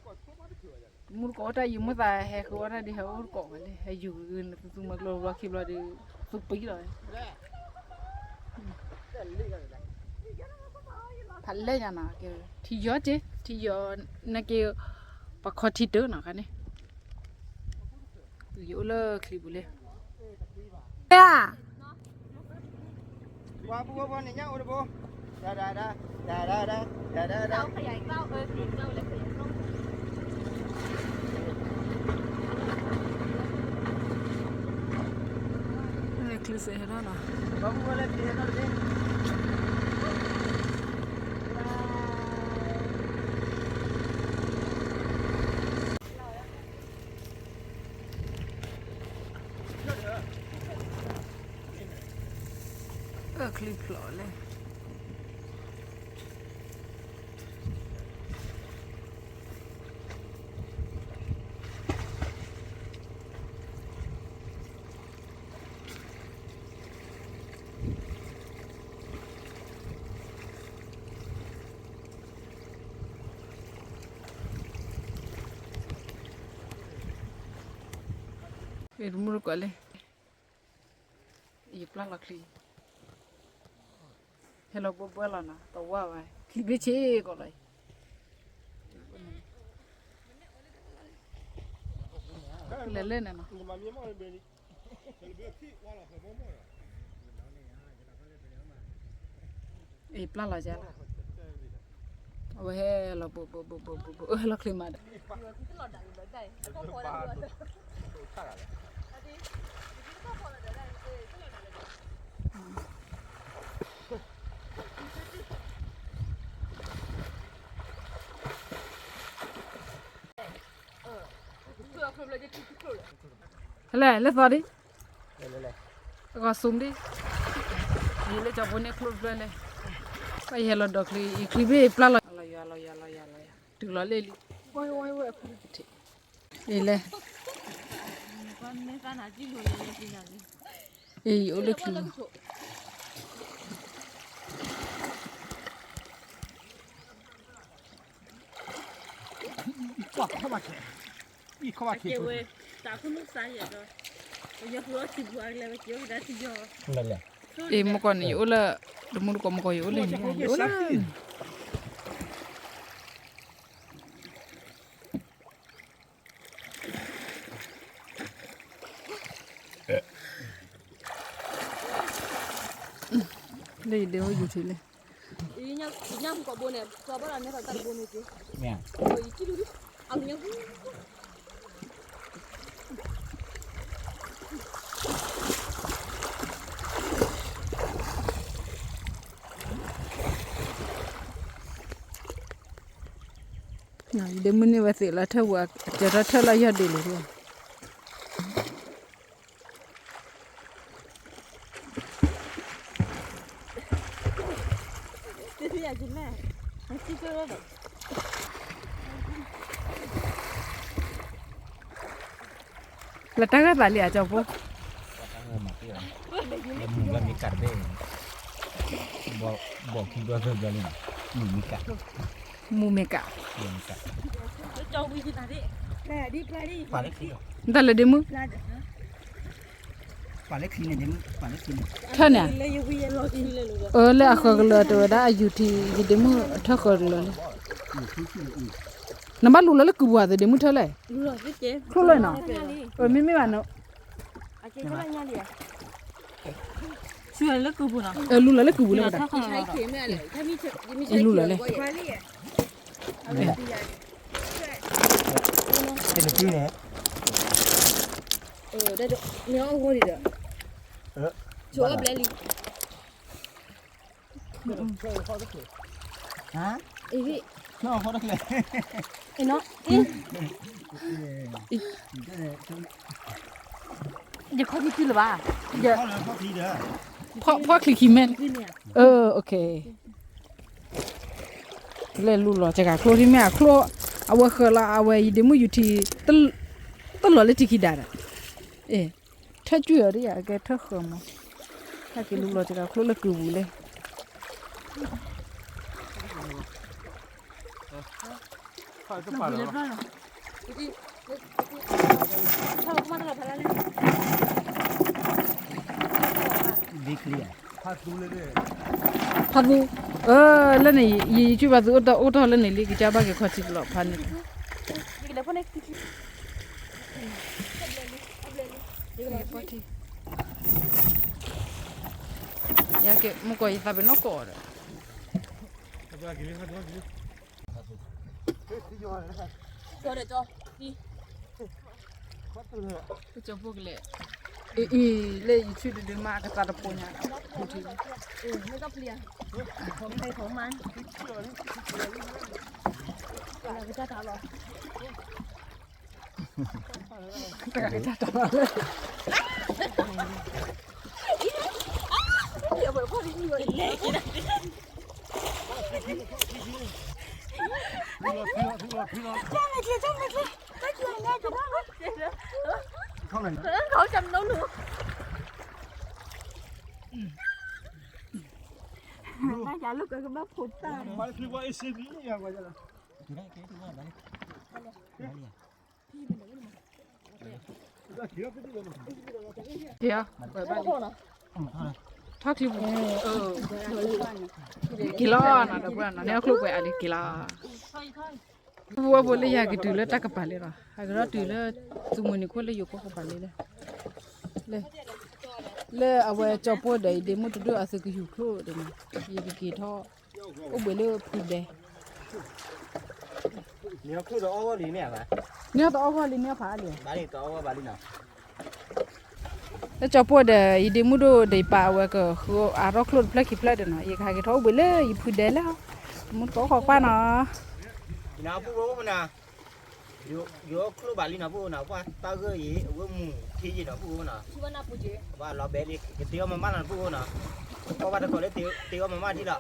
တမူတကိးအိၣ်တၢ်ယံၤမုၢ်သး ဟဲဃုအီၣ်တၢ်ဒုး ဟဲအိၣ်တကိးဝဲလဲၣ်, ဟဲယူၤဂ့ၤဂ့ၤန့ၣ် သူသူမှဲကျိတဘျီခံဘျီဒုး သူပံလီၤဝဲ, ဖးလဲၢ်ညါနီၤ, ထံယီၤက့ၤ ထံယီၤ နက့ၤ ပှၤခီထံတၢနီၤခါန့ၣ်, ယအိၣ်လၢချံပူၤလဲၣ်, ပှၤပူၤပူၤန့ၣ်ညါအိၣ်တဘိ, တဒါဒါ, တဒါဒါ, တဒါဒါ, ချံစဲဟဲထီၣ်နီၤ, အၢချံဖျိးလဲၣ်, မူတကိးလဲၣ်, ယပျၢ်လီၤချံ, ဟဲလီၤဘှီဘှီလီၤနီၤ တဝါဝဲ ချံဘ့ၣ်ဆ့ကီးလီၤ, လဲၤလဲၣ်န့ၣ်နီၤ, အံၤပျၢ်လီၤယဲလီၤ, အဝဲဟဲလီၤဘှီဘှီဘှီဘှီဘှီ ဟဲလီၤချံမးဒီး ဟဲလဲၣ် လၢသီဒံး, အဂီၤ zoom ဒံး, ယလၢကၠီဖိန့ၣ်ချိၣ်တဖျၢၣ်လဲၣ်, ဘၣ်ယဟဲလီၤဒီးချံ ယချံဘ့ၣ်ပျၢ်လီၤ, လီၤယွၤ လီၤယွၤ လီၤယွၤ လီၤယွၤ တုၤလီၤလၢလံ, ဝဲဝဲဝဲ အဖုတထံး, အံၤလဲၣ်, အံၤယအိၣ်လၢချံ အ့ၣ် မကီၢ်န့ၣ် ယအိၣ်လၢ တမူတကိးမကီၢ် ယအိၣ်လၢန့ၣ် ယအိၣ်လၢ လၢယဒဲအိၣ်ယူၤထံးလဲၣ်, ဒဲမုၢ်န့ၢ်ဝဲသ့ၣ်လၢထၢၣ်ပူၤ အကဲထီၣ်ထၢၣ်လၢယီၢ်ဒ့လီၤ, တသ့ၣ်ညါက့ၤလဲၣ်, မၤစံၣ်ကၢၢ်ဝဲဘၣ်, လၢတၢ်ဂၢၢ်သးလံဧါ ကၠီဖိ, မူဘၣ်မ့ၢ်ကးတဘ့ၣ်, ဘီၣ်ခံဘျီသၢဘျီလံ, မူမ့ၢ်ကး, မူမ့ၢ်ကး, တၢ်လၢဒ့မုၣ်, ထၢန့ၣ်, အၢ လၢအဃၢၤကလၢၤတဲဝဲဒၣ်အယူၤထံ ယဒ့မုၣ်ထၢဃၢၤကလၢၤလံ, နဘၣ်လူၤလီၤလၢကုၢ်ပူၤအသး ဒ့မုၣ်ထၢလဲၣ်, ချိၣ်လၢနီၤ, မ့မ့ၢ်ဘၣ်နီၤ, လူၤလီၤလၢကုၢ်ပူၤလၢဝဲဒၣ်, လူၤလီၤလၢ, ယခီၣ်ထံတုၤလၢၤဘၣ်, ဖီၣ်ချံခံမဲာ်, လဲၤလူၤလီၤ ကဂၤချိၣ်ထံမ့ၢ်အချိၣ်, အဝဲဃၢၤလီၤ အဝဲယဒ့မုၣ်ယူၤထံ, တလီၤလၢထံခံဒါဒီး, ထၢကွံာ်အီၤဒ်ယၤ အကဲထၢဃၢၤမး, ဟဲက့ၤလူၤလီၤကဂၤချိၣ်လၢကုၢ်ပူၤလဲၣ်. ဖးသူ, လၢန့ၣ် ယယကွၢ်ဖးသူ အိၣ်တ့ၢ်လၢန့ၣ် ယယကွၢ်ဖးသူအိၣ်တ့ၢ်လၢန့ၣ်လံ ကစၢ်ဘၣ်က့ၤခီၣ်ထံတလီၤဖးန့ၣ်, ယကဲမုၢ်ကီၢ် ယသးပ့ၤနီၣ်ကီးဒီး ကၠီဖိကလဲၤ, အံၤ လၢယထွံၣ်တဒုမး အကသးတဖိညါ, တဂၤကတၢ်တၢ်လီၤ, ထီၣ်ချံပူၤ, က့ၤလီၤနီၤ ဒီပုၢ်ဝဲၢ်နီၤ န့ၣ်အကျိၣ်ပှဲၤအါလံ က့ၤလီၤ, ပုၢ်ဝဲၢ်ဖိလၢယကတုၤလၢတၢ်ကပၤလံလီၤ အကထီၣ်တုၤလၢ သုးမုၢ်နံၤခိၣ်လၢယိၤကီၢ်ကပၤလံလီၤ, လၢအဝဲကၠီဖိဒီး ယဒ့မုၣ်တဒူၣ်အသုးကယူၤချိၣ်ဒီး ယကက့ၤထီၣ် အိၣ်ဘှံးလၢဖုဒဲ န့ၢ်အီၣ်တအီၣ်ဂီၢ်လံ န့ၢ်ဖးအါလံ, လၢကၠီဖိဒီး ယဒ့မုၣ်ဒိၣ်ဒီးယပၢ် အဝဲကဃုအါထီၣ်ချိၣ်တဖျၢၣ်ခံဖျၢၣ်ဒီးနီၤ ယကဟဲက့ၤထီၣ်အိၣ်ဘှံးလၢယဖုဒဲလီၤ, မူတကိးခိၣ်ခွါနီၤ, ယအိၣ်ချိၣ်ဘၣ်လံနီၤ ဖိနီၤ ပှၢ်တၢ်ဂၢၢ်အံၤ အဝဲမူၤထံယံၤနီၤ ဖိနီၤ, ဘၣ်လီၤဘဲလံ ကတ့အီၣ်မးမးလီၤ ဖိနီၤ, ကီၢ်ဘၣ်တကိးလၢတ့အီၣ်မးမးထံလီၤ,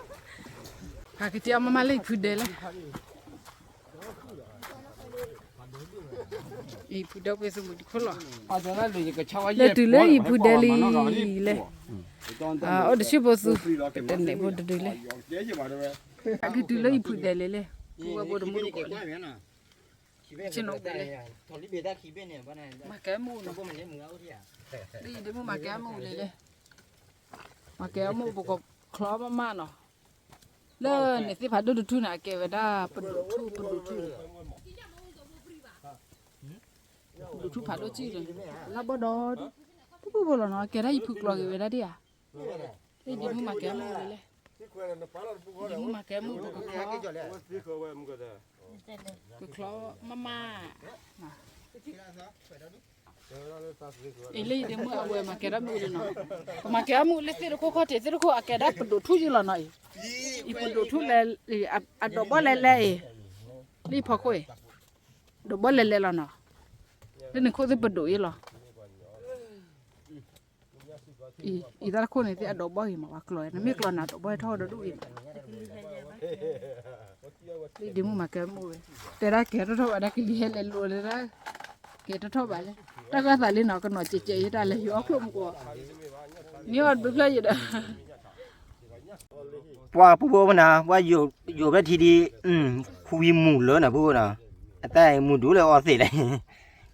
ကတ့အီၣ်မးမးလၢယဖုဒဲလီၤ ယဖုဒဲပှ့ၤသုးမုၢ်တခိၣ်လီၤ, လဲၤတုၤလၢယဖုဒဲလံလဲၣ်, အိၣ်တဆံဖိသူ တနဲၣ်ဖိတဒုလဲၣ်, ကတုၤလၢယဖုဒဲလံလဲၣ်, ဝဲဘိတမူတကိးလံ, ဆ့ၣ်နီၤဘ့ၣ်လဲၣ်, မၤကဲမူၣ်နီၤ, လၢယဒ့မုၣ်မၤကဲမူၣ်လံလဲၣ်, မၤကဲမူၣ် ပကချီမးမးနီၤ လၢန့ၣ်သ့ၣ်ဖးဒိၣ်တထူၣ်န့ၣ် အကဲဝဲဒၣ်ပဒိၣ်ထူၣ် ပဒိၣ်ထူၣ်, ပဒိၣ်ထူၣ်ဖးဒိၣ်စံၣ်လီၤ, လၢဘီဒီး ပူၤပူၤလီၤနီၤ ကဲဒၣ်ယဖုကျီက့ၤဝဲဒၣ်ဒ်ဧါ, လၢယဒ့မုၣ်မၤကဲမူၣ်လံလဲၣ်, ယဒ့မုၣ်မၤကဲမူၣ် ပကချီ, ကချီမးမး အံၤလၢယဒ့မုၣ်အဝဲမၤကဲဒၣ်မုၣ်လံနီၤ, ပမၤကဲမုၣ်လၢသ့ၣ်တခိၣ်ခီၣ်ထံး သ့ၣ်တခိၣ်အကဲဒၣ်ပဒိၣ်ထူၣ်ယံလီၤနီၤအံၤ, ယပဒိၣ်ထူၣ်လဲၤ, အဒိးဘီၣ်လဲၤလဲၤအံၤ, လၢယဖီခိၣ်အံၤ, ဒိးဘီၣ်လဲၤလဲၤလီၤနီၤ, လၢန့ၣ်ခိၣ်သ့ၣ်ပဒိၣ်ယံလီၤ အံၤတၢ်တခိၣ်န့ၣ်သ့ၣ်အဒိးဘီၣ်ဂ့ၤမး ပှၤကျီၤနမ့ၢ်ကျီၤနၤဒိးဘီၣ်ဟဲထီၣ်ဝဲဒီးဒိၣ်ဂ့ၤမး, လၢဒ့မုၣ်မၤကဲမုၣ်ဝဲ, တဲဒၣ်ကဲထီၣ်ထီၣ်ဝဲဒၣ်ကလံၤဟဲလဲၤလိာ်လၢဒၣ်, ကဲတထီၣ်ဘၣ်လဲၣ်, တၢ်ဃၢသးလံနီၤ, ကနီၤစဲးစဲးယတၢ်လဲၤယိၤအီၣ်ချိၣ်မူကီး, န့ၢ်အီၣ်တဘျုးဖျၢၣ်ယဒီး ပှၤပူဖိပနၤ ပှၤယိၤဘဲထံဒံး, ခူဝံၤမူၤလၢနၤပူဖိနီၤ, အတၢ်မူၤဒူလၢအီသံးလဲၣ်, အံၤ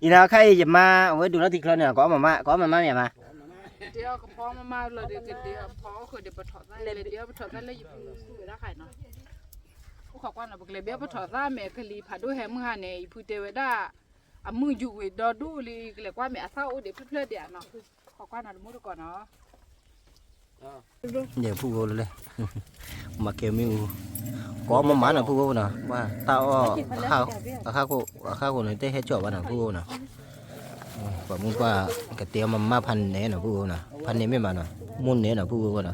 နီၤခါအံၤယမါ အဝဲဒိးလီၤထံချီန့ၣ် ကီမမါ ကီမမါမ့ၢ်မါ, တဲအီၣ်ကဖီမမါလီၤဒီး ကဒဲအီၣ်ပထီၣ်အီၣ်ဃုာ်ဒီးပထီၣ်သၣ်လဲၣ်, ဒဲအီၣ်ပထီၣ်သၣ်လၢယဖုဝဲဒၣ်ခါနီၤ, အိၣ်ခိးကွၢ်နီၤ ပကလဲၤဘဲပထီၣ်သၣ်မဲာ်ကလံၤဖးဒိၣ်ဟဲမုၢ်ဟါန့ၣ် ယဖုတဲဝဲဒၣ် အမုၢ်ယူၤဝံၤဒီဒူၣ်လံ ကလဲၤကွၢ်မဲာ်အသၣ်အိၣ်ဒံးဖျၢၣ်ဖျၢၣ်ဒံးနီၤ, ခိးကွၢ်နီၤတမူတကိးနီၤ, ယဖုဖိလၢလဲၣ်, မၤကဲမ့ၣ်အူ, ကီမမါနီၤဖုဖိနီၤ, တၢ်အီၣ်, အဃၢခိၣ်န့ၣ် တဟဲကၠီၣ်ဘၣ်နီၤဖုဖိနီၤ, ပှၤမုၢ်ပှၢ်ကတဲအီၣ်မမါဖးနဲနီၤဖုဖိနီၤ, ဖးနဲမ့ၢ်မးနီၤ, မိၢ်နဲနီၤဖုဖိနီၤ အံၤ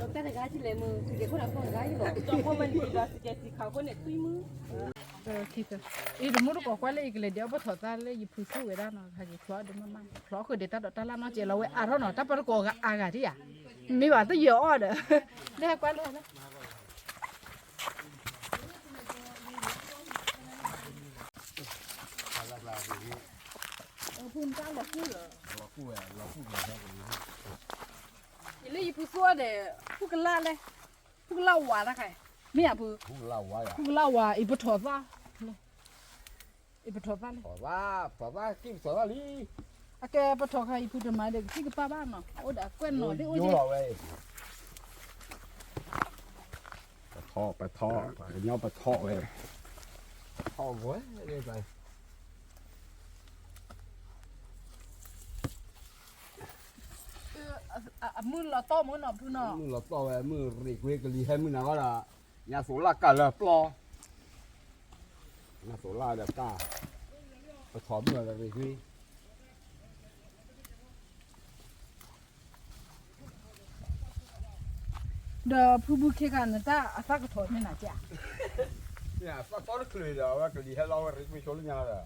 တမူတကိးကွၢ်လၢယကလဲၤဒဲးအီၣ်ပထီၣ်သၣ်လၢယဖုသူၣ်ဝဲဒၣ်နီၤ, ဖျီဒီးမ့ၢ်မး ဖျီဃုာ်ဒံးတၢ်ဒီးတၢ်လၢ်နီၢ်ကဲလီၤဝဲအါထီၣ်နီၤ, တၢ်ပၢတကိးအဂၤဒံးဧါ, မ့ၢ်ဘၣ်တယဲၢ်အီၣ်ဒီး, လၢဟဲကွၢ်လၢ ဖုတၢ်လီၤဃုာ်လီၤ, ယလၢယဖုသူၣ်အီၤဒီး, ဖုကလၢ်လဲၣ်, ဖုကလၢ်ဝါတခါ, မ့ၢ်ယဖု, ဖုကလၢ်ဝါ, အံၤပထီၣ်သၣ်, အံၤပထီၣ်သၣ်လဲၣ်, အကဲပထီၣ်ခါအံၤဖုတမၤဒီးကသံၣ်ကပၢ်ဘၣ်နီၤ, အိၣ်ဒီးအကွဲၢ်နီၤဒ်အိၣ်ယဲၢ် ပထီၣ်, ပထီၣ်, ပှၤကညီပထီၣ်ဝဲ, ပထီၣ်ဝဲ, အမုၢ်လီၤတီၢ်မုၢ်နီၤဖုနီၤ, မုၢ်လီၤတီၢ်ဝဲ မုၢ်ရ့ၣ်ကွ့ကလံၤဟဲမုၢ်နၤဂီၢ်ဒီး, ညါသိးလၢ်ကၢ်လၢပျီ, ညါသိးလၢ်ဒီးကၢ်, ပထီၣ်မုၢ်ရ့ၣ်ကွ့ ဒီးဖုဘုခ့ခါန့ၣ် တၢ်အသၣ်ကထီၣ်န့ၢ်နၤကဲဧါ, အသၣ်တီတချုးဒီး အဝဲကလံၤဟဲလီၤဝဲရ့ၣ်ကွ့ဆိလၢညါဒီး,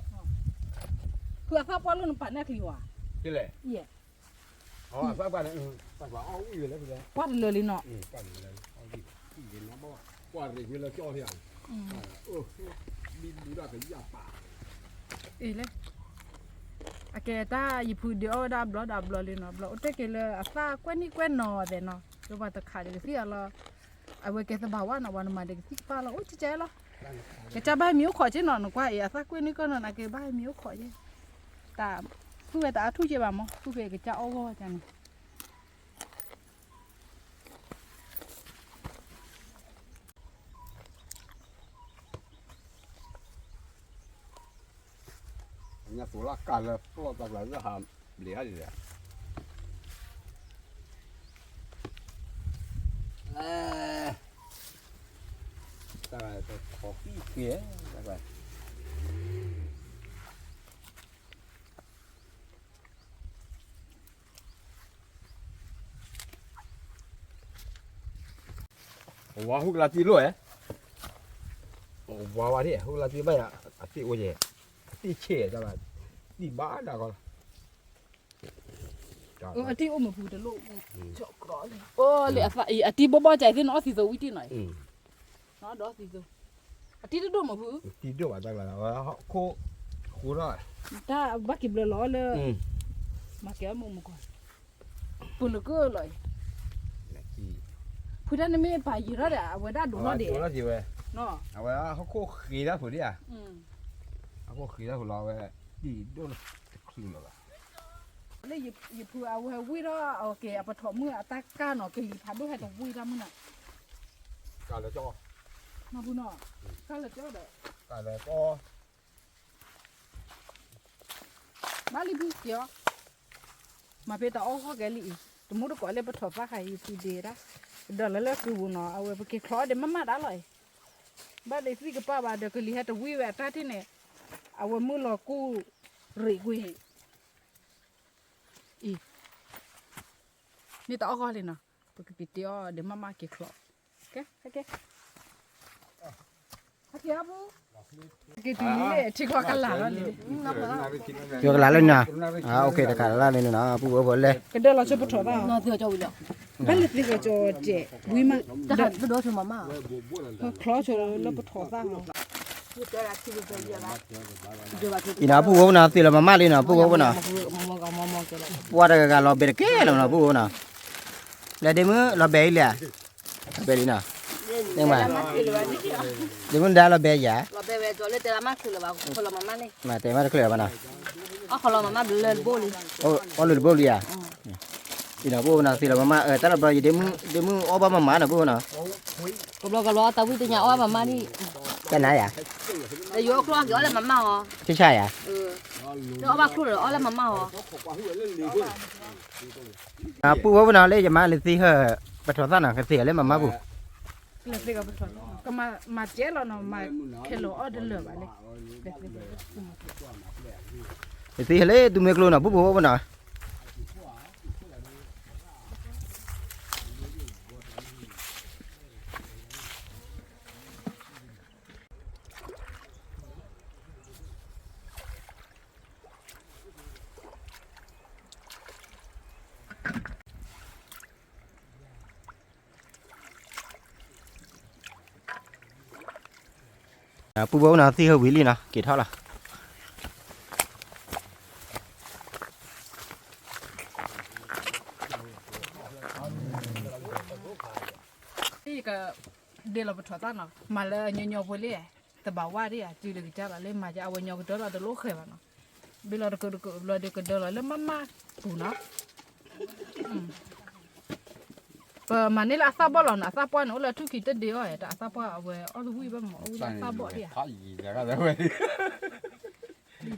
ဖုအသၣ်ပှၢ်လၢနပာ်န့ၢ်အချံဝါ, ယဲၢ်, ပှၢ်တလၢာ်လံနီၤ, ပှၢ်ရ့ၣ်ကွ့လၢကၠီၣ်ထံဧါ, အ့ၣ်လဲၣ်, အကဲတၢ်ယဖုဒုးအီၣ်ဝဲဒၣ်ဘျီဒီးဘျီလံနီၤ, ဘျီအိၣ်တဲက့ၤလၢအသၣ်ကွဲၢ်နံၣ်ကွဲၢ်နီၤသဲးနီၤ, ဒီးပှၤတခးဒီးကသံၣ်အီၤလီၤ, အဝဲကဲသဘၣ်ဝါနီၤ, ပှၤနမၤဒီးကသံၣ်ကပၢ်လီၤ, အိၣ်ကကဲလီၤ, ကစၢ်ဘၣ်မံၤအိၣ်ခိးက့နီၤ, နကွၢ်အံၤအသၣ်ကွဲၢ်နံၣ်ကွဲၢ်နီၤ နကဘၣ်မံၤအိၣ်ခိးက့, တၢ်သူၣ်ဝဲတအါထူၣ်က့ဘၣ်မး, သူၣ်ဖဲကစၢ်အီၣ်ဂီၢ်ကန့ၣ် ညါသိးလၢ်ကၢ်လၢပျီတၢ်ကျါလၢဟးဘျဲးအါဒံး, တၢ်ခီဃံဃ့, ဝါဟူကလါတံၢ်လိၣ်ဧါ, ဝါဝါဒ်ဟူကလါတံၢ်ဘၣ်ယၤ, အသ့ၣ်အိၣ်ယဲၢ်, အသ့ၣ်ဆ့ၣ်, တံၢ်ဘၣ်ဒၣ်ကီလီၤ, အတံၢ်အိၣ်မုာ်ဖုတလိၣ်, အိၣ်လၢအသးအံၤ အတံၢ်ဘီၣ်ဘီၣ်ကၢ်အံၤသ့ၣ်နီၤ အီၣ်သံသိးဝံတံၢ်နီၤအံၤ, နီၤဒီးအီၣ်သံသိး, အတံၢ်တဒိၣ်မုာ်ဖု, တံၢ်ဒိၣ်ဘၣ်တၢ်ကျါ, ခိၣ်, တၢ်ဘၣ်က့ၤဘျၢလီၤလၢ, မၤကဲအီၣ်မုာ်မုာ်ကွၢ် ပူၤလၢကၢလီၤအံၤ, ဖုတၢ်နမ့ၢ်ပာ်ယံၤထီၣ်ဒီး အဝဲဒၣ်ဒိးထီၣ်ဒံး, အဝဲဟီၣ်ခိၣ်ဃ့တၢ်ဖုးဒံးဧါ, ဟီၣ်ခိၣ်ဃ့တၢ်ဖုးလီၤ အဝဲ, တံၢ်ဒိၣ်တချုးလီၤဘၣ်, လၢယဖုအဝဲဝံထီၣ် အကဲအပထီၣ်မုၢ်အတၢ်ကၢ်နီၤ ကလံၤဖးဒိၣ်ဟဲတဝံတၢ်မုၢ်နီၤ, ကၢ်လၢကၠီ, မၤဖုနီၤ, ကၢ်လၢကၠီဒီး, ကၢ်လၢကၠီ ဘၣ်လံဖုက့ၤအီၤ, မၤဖဲတၢ်အီၣ်ဂီၢ်ကဲလံအံၤ, တမူတကိးလၢပထီၣ်သၣ်ခါအံၤ ဖုဒ့ဒၣ်, ကဒီးလၢလၢစုပူၤနီၤ အဝဲပက့ၤချီအီၣ်ဒံးမးမးဒၣ်လီၤအံၤ, ဘၣ်ဒံးသံၣ်ကပၢ်ဘၣ်ဒီးကလံၤဟဲတဝံဝဲအတၢ်ထံၣ်န့ၣ်, အဝဲမုၢ်လီၤကူၣ်ရ့ၣ်ကွ့ၤ အံၤ, န့ၣ်တၢ်အီၣ်ဂီၢ်လံနီၤ, ပကက့ၤတ့အီၣ်ဒံးမးမးက့ၤချီ, ကဲ, ကဲ, က့ၤတုၤလံလၢထံချီကလာ်လီၤလံ, ယကလာ်လၢနၤ, တကးလၢန့ၣ်နီၤ ပူဖိလဲၣ်, ကဒၢလီၤဆိပထီၣ်သၣ်, ဘၣ်လၢသ့ၣ်ကီၤကၠီတဲာ်ဝံမး, ချီဆိလၢပထီၣ်သၣ်လီၤ, အံၤနီၤ ပုၢ်ဝဲၢ်နီၤ သ့ၣ်လီၤမၤမၢ်လံနီၤ ပုၢ်ဝဲၢ်နီၤ, ပှၤတဂၤဂၤလီၤဘဲတကဲလီၤနီၤ ပုၢ်ဝဲၢ်နီၤ, လၢဒ့မုၣ်လီၤဘဲအံၤလံဧါ, လီၤဘဲလံနီၤ, ဒ့မုၣ်ဒါလီၤဘဲယၤ, တဲမးတချုးဘၣ်နီၤ, အီၣ်လၢတဘိလံဧါ, အံၤနီၤ ပုၢ်ဝဲၢ်နီၤ သ့ၣ်လီၤမၤမၢ် တၢ်လီၤဘျီယဒ့မုၣ် ဒ့မုၣ်အီၣ်ဘၣ်မၤမၢ်နီၤ ပုၢ်ဝဲၢ်နီၤ, ကဘျီကဘျီတၢ်ဝံတညါအီၣ်ဘၣ်မၤမၢ်န့ၣ်, တနၤယၤ, တယိအီၣ်ကျိၣ်အီၣ်က့ၤအီၣ်လၢမၤမၢ်အီၤ, ဆံဆါယၤ, တအီၣ်ဘၣ်ကျိၣ်ဒီးအီၣ်လၢမၤမၢ်အီၤ, ပုၢ်ဝဲၢ်နီၤ လၢယမါလၢသံဟၢ ပထီၣ်သၣ်နီၤ ကသ့ၣ်လၢမၤမၢ်ပူၤ, ကမၤကဲလီၤနီၤ မၤခဲလီၤအီၣ်တလၢာ်ဘၣ်လၢ, လၢသံဟဲလၢသူမွဲကျိနီၤ ပုၢ်ဖိဝဲၢ်နီၤ ပုၢ်ဖိနီၤ သံဟဲဝံၤလံနီၤ က့ၤထီၣ်လီၤ. ဒ်လီၤပထီၣ်သၣ်နီၤ မၤလၢညီညီဖိလံ, တဘၣ်ဝါဒ်ဧါ တုၤလၢကစၢ်လီၤလၢမၤကအဝဲညီကဒၢလီၤတလိၣ်ဃဲၤဘၣ်နီၤ, ဘ့ၣ်လီၤတကၢးတကၢးဘျီဒီးကဒၢလီၤလၢမၤမၢ်ပူၤနီၤ, ပမၤန့ၢ်လၢအသၣ်ဘီၣ်လီၤနီၤ, အသၣ်ပှၢ်န့ၣ် အိၣ်လၢထူၣ်ခံတဒ့အီၤ, တၢ်အသၣ်ပှၢ်အဝဲအီၣ်တဝံၣ်ဘၣ်မး အိၣ်လၢအသၣ်ဘီၣ်ဒ်ဧါ,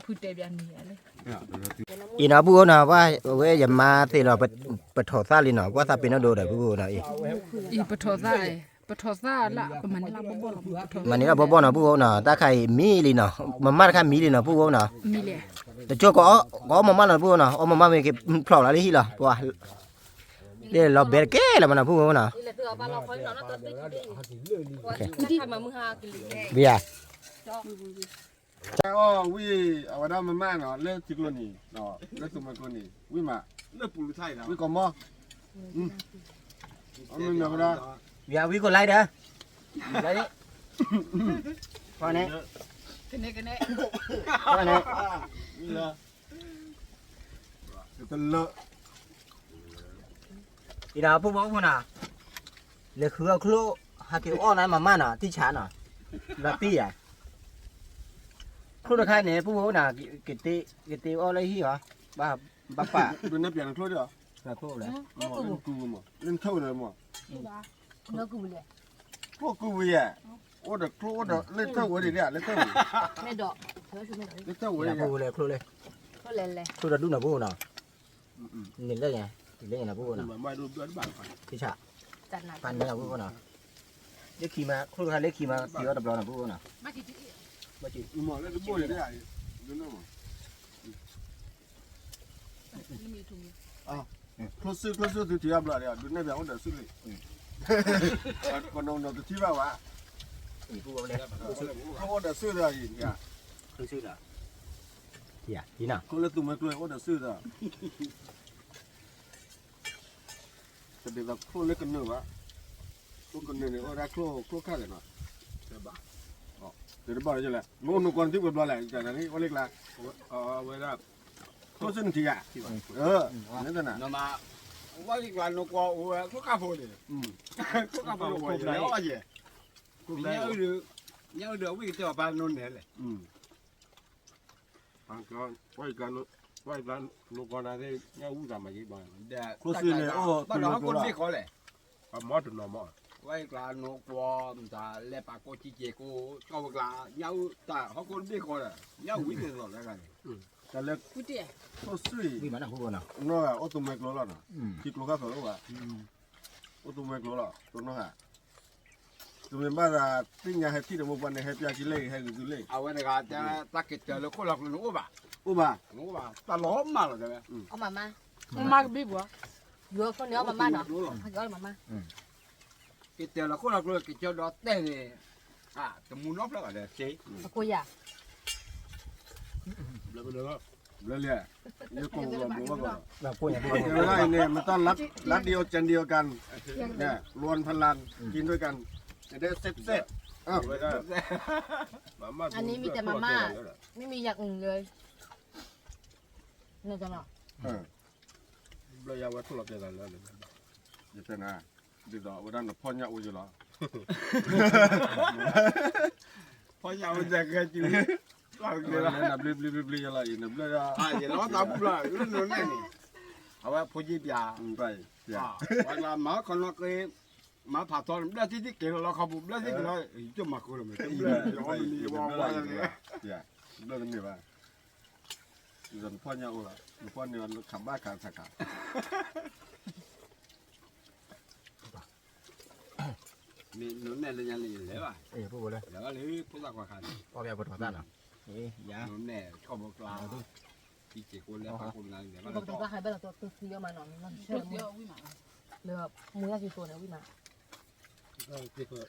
ဖုတဲဘၣ်န့ၣ်ဧါလၢ အံၤနီၤ ပုၢ်ဖိနီၤ ဝဲယမါသ့ၣ်လီၤ ပထီၣ်သၣ်လံနီၤ, ကွၢ်သးပ့ၤနီၣ်ဒိဒီး ပုၢ်ဖိနီၤအံၤ, အံၤပထီၣ်သၣ်, ပထီၣ်သၣ်လၢ ပမၤန့ၢ်လၢဘီၣ်ဘီၣ်လီၤ, မၤန့ၢ်လၢဘီၣ်ဘီၣ်နီၤ ပုၢ်ဖိနီၤ, တၢ်ခါအံၤမံလံနီၤ, မၤမၢ်တခါမံလံနီၤ ပုၢ်ဖိနီၤ, တကၠိကီး ကအီၣ်မၤမၢ်လီၤ ပုၢ်ဖိနီၤ, အီၣ်မၤမၢ်မ့ၢ်က့ၤဖျိးလီၤလၢဟံၣ်လီၤ, ပှၤ လၢလီၤဘဲတကဲလီၤမးနီၤ ပုၢ်ဖိနီၤ, ဘုရား ကဲအီၣ်ဝံၣ် အဝဲဒၣ်မမၢ်နီၤ လၢထံကျိနံၤ, လၢသူမွဲကျိနံၤ ဝံၣ်မး, ဝံၣ်ကီးမီ, အမ့ၢ်မ့ၢ်ဝဲဒၣ်, ဝံၣ်ကီးလၢဒၢး, န့ၣ် တလၢ အံၤဒီး ပုၢ်ဖိဖိနီၤ, လဲၤဃုအီၣ်ချိၣ် ဟဲက့ၤအီၣ်လၢမမၢ်နီၤ တံၢ်ဆါနီၤ, လီၤတံၢ်ဧါ, ချိၣ်တခါန့ၣ် ပုၢ်ဖိနီၤ, ကတ့အီၣ်လၢဟံၣ်အီၤ, ဘၣ်ပာ်, ဒိးနဲၣ်ပျးနချိၣ်ဒီး, ချိၣ်လဲၣ်, လၢနထၢၣ်ဝဲဒီးမး, ချိၣ်ကုၢ်ဝဲယဲၢ်, အိၣ်ဒီးချိၣ်အိၣ်ဒီးလၢထၢၣ်ဝဲဒၣ်, လၢထၢၣ်ဝဲ, လၢထၢၣ်ဝဲ, ချိၣ်ဒီးဒူၣ်နီၤ ပုၢ်ဖိနီၤ န့ၣ်လၢညါ, န့ၣ်လၢညါနပုၢ်ဖိနီၤ, တံၢ်ဆါ, ပာ်န့ၢ်အီၤပုၢ်ဖိနီၤ, လၢခံမး ချိၣ်တခါလၢခံမး က့ၤအီၣ်တဘျီနီၤ ပုၢ်ဖိနီၤ, ချိၣ်စု ချိၣ်စု သုထံၣ်အဘျီဒီး ဒုးနဲၣ်ပၠးအိၣ်ဒီးစုလံ, ကနီၤနီၤတထံၣ်ဘၣ်ဝဲ, အိၣ်ဒီးစုဒီးအံၤ, ချိၣ်လၢသူမွဲကျိအိၣ်ဒီးစုဒီး တဒ်သိးချိၣ်လၢကနၢၤဘၣ်, ချိၣ်ကနၢၤန့ၣ် အိၣ်ဒၣ်ချိၣ် ချိၣ်ခါလဲၣ်နီၤ, တဘၣ်, တဘၣ်လၢလဲၣ်, နအိၣ်နကွၢ်နထံၣ်ပှဲၤဘျီလဲၣ်, အိၣ်လၢကျါ, ဝဲဒၣ်, ချိၣ်စုနထံၣ်ဧါ, မ့ၢ်တနၤ, ဝဲလံကျါနကွၢ်အိၣ်ဝဲချိၣ်ခါဖိန့ၣ်, ချိၣ်ခါဖိန့ၣ် ဝဲယဲၢ်, ညၣ်အုၣ်ဒီး, ညၣ်အုၣ်ဒီးဝံၣ်ကတၢၢ်အပၢ်နိနဲလဲၣ် ဝဲ, ဝဲနကွၢ်နၤသ့ၣ် ညၣ်အုၣ်သးမၤယံၤဘၣ်, ချိၣ်စုန့ၣ်အိၣ်, ဘၣ်ဒီးဟီၣ်ခိၣ်တဘ့ၣ်ဃီလဲၣ်, ပမီၢ်တနီၤမီၢ်, ဝဲကျါနကွၢ်မတၤလဲၤပာ်ကိးကံက့ၤကိး ကၠီဝဲကျါ, ညၣ်အုၣ်တၢ်ဟီၣ်ခိၣ်တဘ့ၣ်ဃီဒီး ညၣ်အုၣ်ဝံၣ်သ့ၣ်သီၣ်လဲၣ်, တၢ်လၢ, ချိၣ်စုအံၤ, နီၢ်ဂၤအိၣ်သူမွဲကျိလီၤနီၤ, ထံကျိခါသီၣ်အိၣ်ဘၣ်, အိၣ်သူမွဲကျိလီၤ တိၢ်နီၢ်ဂၤ တမ့ၢ်ဘၣ်သးသ့ၣ်ညါဟဲထံၣ်ဒီးမိၢ်ပှၢ်န့ၣ် ဟဲပျၢ်က့ၤလၢအံၤ ဟဲဂုာ်သုလၢအံၤ, အဝဲတဂၤတဲ တၢ်က့ၤတၢၤလၢခိၣ်လီၤကျိန့ၣ်အိၣ်ဘၣ်, အိၣ်ဘၣ်, တၢ်လီၤမၢ်လီၤတဲဝဲ, အီၣ်မၤမၢ်, အီၣ်မၤကဘံၣ်ပူၤ, ယိၤခိၣ်န့ၣ်အီၣ်မၤမၢ်နီၤ, အီၣ်မၤမၢ်, က့ၤတၢၤလီၤခိၣ်လီၤကျိ က့ၤကၠီဒီးတဲန့ၣ်, တမူနီဖျၢၣ်ဘၣ်ဒီးစ့, အကိယၤ ဘျီလံ, ယကိးဂီၤဘျီဘၣ်ကီး, အဝဲဒၣ်အံၤန့ၣ် မတၤလၢဒံးအီၤကၢ်ဒံးအီၤကၢ်, รวมพลัง กินด้วยกัน จะได้แซ่บๆ အဝဲဒၣ် မၤမၢ် အန့ၣ်မ့ၢ်တဲမၤမၢ် မ့မ့ၢ်ယၤအုၣ်လၢ နတနီၤ ဘျီယၤဝဲထူၣ်လီၤကဲသးလၢ ယတဲနၤ ဒ်သိးအဝဲဒၣ်နဖီၣ်ညၣ်အိၣ်ယလီၤ ဖီၣ်ညၣ်အိၣ်ယကဲစု ဘျီယၤလီၤ ယနဘျီယၤ ယလီၤသးဘူၣ်ဘျီ နန့ၣ်န့ၣ် အဝဲဖိက့ပျး ပျး ဝဲဒၣ်မၤခီနီၣ်က့ မၤဖးထီ ဘျၢထံထံက့ၤလီၤလီၤခီပူၤ ဘျၢထံက့ၤလီၤ ယကမၤဃုလီၤမ့ၢ် ဘျၢတမ့ၢ်ဘၣ် နဖီၣ်ညၣ်အိၣ်လီၤ နဖီၣ်န့ၢ်ခးဘၣ်ခးဆးခး မ့ၢ်နနဲၣ်လၢညါလံလဲၤဘၣ် လဲၤဘၣ်လၢဖိသၣ်ခွါခါန့ၣ် နနဲၣ် ဆီၣ်ဘိကျါ ထံက့ၤကိးလၢဖးကိးနၤလဲၤဘၣ်လၢ လၢမူယါစံသိးန့ၣ်ဝံၣ်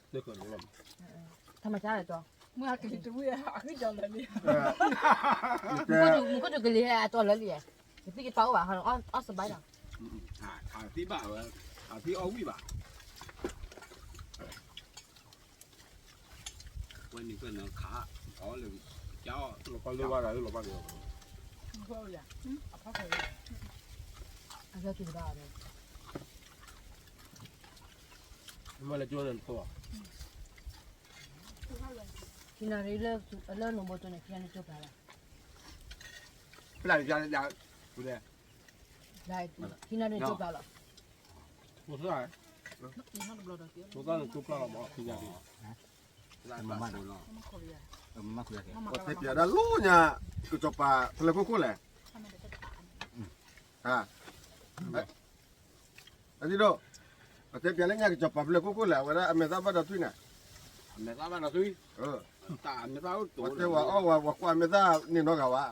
မး ထမကၢ်လၢတီ မူခိၣ်တူကလံၤအတီလၢလံ ကသံၣ်ကပၤအိၣ်ဘၣ် အီၣ်စဘၣ်လီၤ အသံၣ်ဘၣ်ဝဲ အသံၣ်အီၣ်ဝံၣ်ဘၣ် ဝဲန့ၣ်ကနခး အီၣ်လၢ ကၢ်အီၣ် လီၤဘၣ်လီၤဘၣ်လီၤ အဂၢၢ်က့ၤတဘၣ် မ့ၢ်လဲၤကၠိန့ၣ်တဖိ ခံနၣ်ရံၣ်လၢ လၢနိၣ်ဘိတိန့ၣ် ခံနၣ်ရံၣ်ကၠိပျၢ်လီၤ ပျၢ်လီၤပျၢ်လီၤ ပူၤလဲၣ် ခံနၣ်ရံၣ်ကၠိပျၢ်လီၤ ဖိသၣ် ဖိသၣ်န့ၣ်ကၠိပျၢ်လီၤမး ခံနၣ်ရံၣ် မၤမၤဒီး တဲပျးဒၣ်လိညါ ကစီၤပၤဖဲလဲၣ်ခိၣ်ခိၣ်လဲၣ် အဒိ ပတဲပျးလၢညါကစီၤပၤဖဲလဲၣ်ခိၣ်ခိၣ်လဲၣ် အဝဲဒၣ်အမဲာ်သၣ်ဘၣ်ဒီးထွံၣ်န့ၣ် အမဲာ်သၣ်ဘၣ်ဒီးထွံၣ် တၢ်အမဲာ်သၣ်အိၣ်တိၢ် ပတဲဝဲအီၣ်ဝဲ ပှၤကွၢ်အမဲာ်သၣ်န့ၣ်နီတဂၤဘၣ်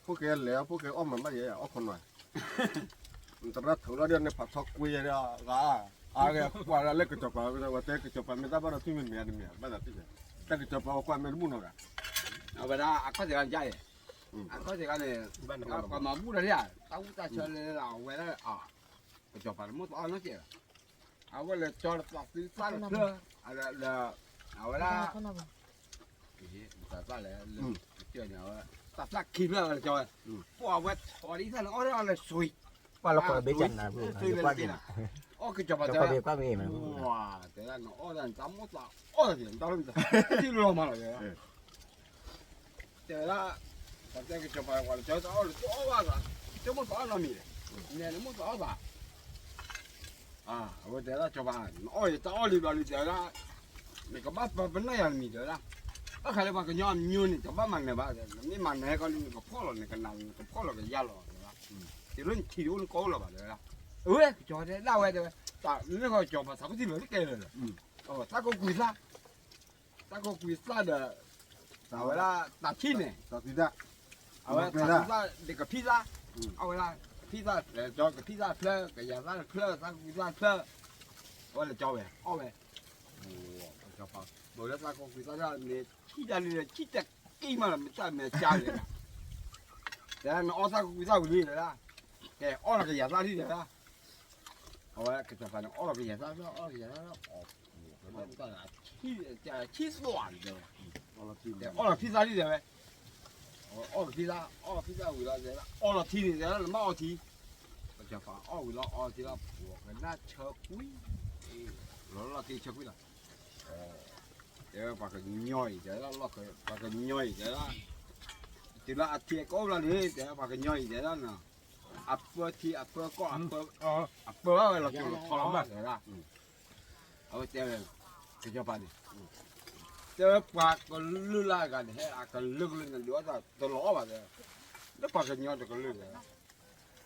ဖိၣ်ဃဲလဲၤ ဖိၣ်ဃဲအီၣ်မၤဘၣ်ယဲ အီၣ်ခိးနွၤ နသရၣ်ထုးလီၤဒီးန့ၣ်ဖးထီကွ့ယဲဒီး ဂၤ အါဂၤကွၢ်ဒၣ်လၢကစီၤပၤဝဲ ဝဲတဲကစီၤပၤမဲာ်သၣ်ဘၣ်ဒီးထွံၣ်မ့ၢ်မ့ၢ်တမ့ၢ် ဘၣ်သးထွံၣ်န့ၣ် တၢ်ကစီၤပၤဝဲကွၢ်မဲာ်တဘူၣ်နီတဂၤ အဝဲဒၣ်အခီၣ်စ့ၢ်ကီးန့ၣ် အခီၣ်စ့ၢ်ကီးန့ၣ် ပှၤမၤဘူၣ်ဒီးလံ တၢ်ဝူတၢ်ဆၢလၢအဝဲဒၣ် ကစီၤပၤတမိၣ်သးအီၣ်နီတစဲးဘၣ် အဝဲလဲၤကၠီလၢသးသုသၣ်တဖျၢၣ် အဝဲဒၣ် တၢ်သၣ်လဲၣ် လၢကၠီန့ၣ် အဝဲ တၢ်သၣ်ခံဖျၢၣ်ဝဲလဲၤကၠီဝဲ ပှၤဝဲထီၣ်ဒ်သၣ်န့ၣ် အီၣ်ဒၣ်လဲၤဆွံ ပှၤလီၤကီးဘ့ကၠးနၤ ဆွံလၢကၠီန့ၣ် အီၣ်ကစီၤပၤတဲ တဲဒၣ်နအီၣ်ဒၣ်နတၢ်မိၣ်သးအီၣ်တၢ် နတၢ်လၢနတၢ်ထံၣ်လီၤမးလီၤ တဲဝဲဒၣ် ပှၤတဲကစီၤပၤ ပှၤလၢကၠီတၢ်အီၣ်လၢတအီၣ်ဘၣ်သး တမိၣ်သးအီၣ်နီတမံၤလဲၣ် နဲနမိၣ်သးအီၣ်သး အဝဲတဲဒၣ်ကစီၤပၤ နအီၣ်ယတၢ်အီၣ်လံဘျီလံတဲဝဲဒၣ် နကဘၣ်ပၢပနၢ်ယၤတမံၤတဲဝဲဒၣ် ဘၣ်ဃးလၢပှၤကညီအမျိုးန့ၣ် တဘၣ်မၤနၢၤဘၣ် နမ့ၢ်မၤနၢၤဟဲကီးလံ နကဖှီၣ်လီၤ နကနၣ် နကဖှီၣ်လီၤကယါလီၤတဲဝဲဒၣ် တုၤလၢနထံၣ်တအိၣ်နကီၢ်အိၣ်လၢၤဘၣ်တဲဝဲဒၣ် အဝဲကစီၤတဲဒၣ်ဝဲတဲဝဲ တၢ်လၢကစီၤပၤသးခုထံၣ်လၢၤတကဲလၢၤ သးကိးကွံာ်သၣ် သးကိးကွံာ်သၣ်ဒီး အဝဲဒၣ်တၢ်ထံၣ်န့ၣ် အဝဲတၢ်ထံၣ်သၣ်ဒီးကဖံသၣ် အဝဲဒၣ်ကဖံသၣ်တဖျၢၣ် ကဖံသၣ်တဖျၢၣ် ကယၤသၣ်တဖျၢၣ် သးကိးကွံာ်သၣ်တဖျၢၣ် အဝဲလဲၤကၠီဝဲ အီၣ်ဝဲ ပှၤလၢသးကိးကွံာ်သၣ်န့ၣ် ထံၣ်တၢ်လံဒီး ထံၣ်တက့ၢ်မးလီၤ မ့ၢ်တၢ်မဲာ်ကၢ်လံ တဲနအီၣ်သးကိးကွံာ်သၣ်ဝံၤလံတဲဒၣ် ကဲအီၣ်လီၤကယၤသၣ်လံတဲဒၣ် အဝဲကစီၤပၤန့ၣ် အီၣ်လီၤကယၤသၣ် အီၣ်လီၤကယၤသၣ် အီၣ် ထံၣ်သွးလံတဲဝဲ အီၣ်လီၤဖံသၣ်လံတဲဝဲ အီၣ်လီၤဖံသၣ် အီၣ်လီၤဖံသၣ်ဝံၤလီၤတဲ အီၣ်လီၤထံန့ၣ်တဲ နဘၣ်အီထံ ကစီၤပၤအီၣ်ဝံၤလီၤအီထံလီၤ ပှၤကနၣ်ဆၢကွံာ် လီၤလီၤက့ၤဆၢကွံာ်လီၤ တဲဝဲပှၤကညီအံၤတဲဒၣ် ပှၤကညီအံၤတဲဒၣ် တုၤလၢအထံအကီၢ်ဘျီန့ၣ် တဲဝဲပှၤကညီအံၤတဲဒၣ်နီၤ အပၢထံအပၢကီၢ် အပၢဘၣ်ဝဲလီၤကၠိလီၤထီလီၤမးတဲဒၣ် အဝဲတဲဝဲ ကစီၤပၤန့ၣ် တဲဝဲပှၤကလုာ်လၢအဂၤန့ၣ် ဟဲအကလုာ်ကလုာ်န့ၣ် ဒုးအီၣ်သးတလီၤအီၣ်ဘၣ်တဲ လၢပှၤကညီတကလုာ်တဲ တၢ်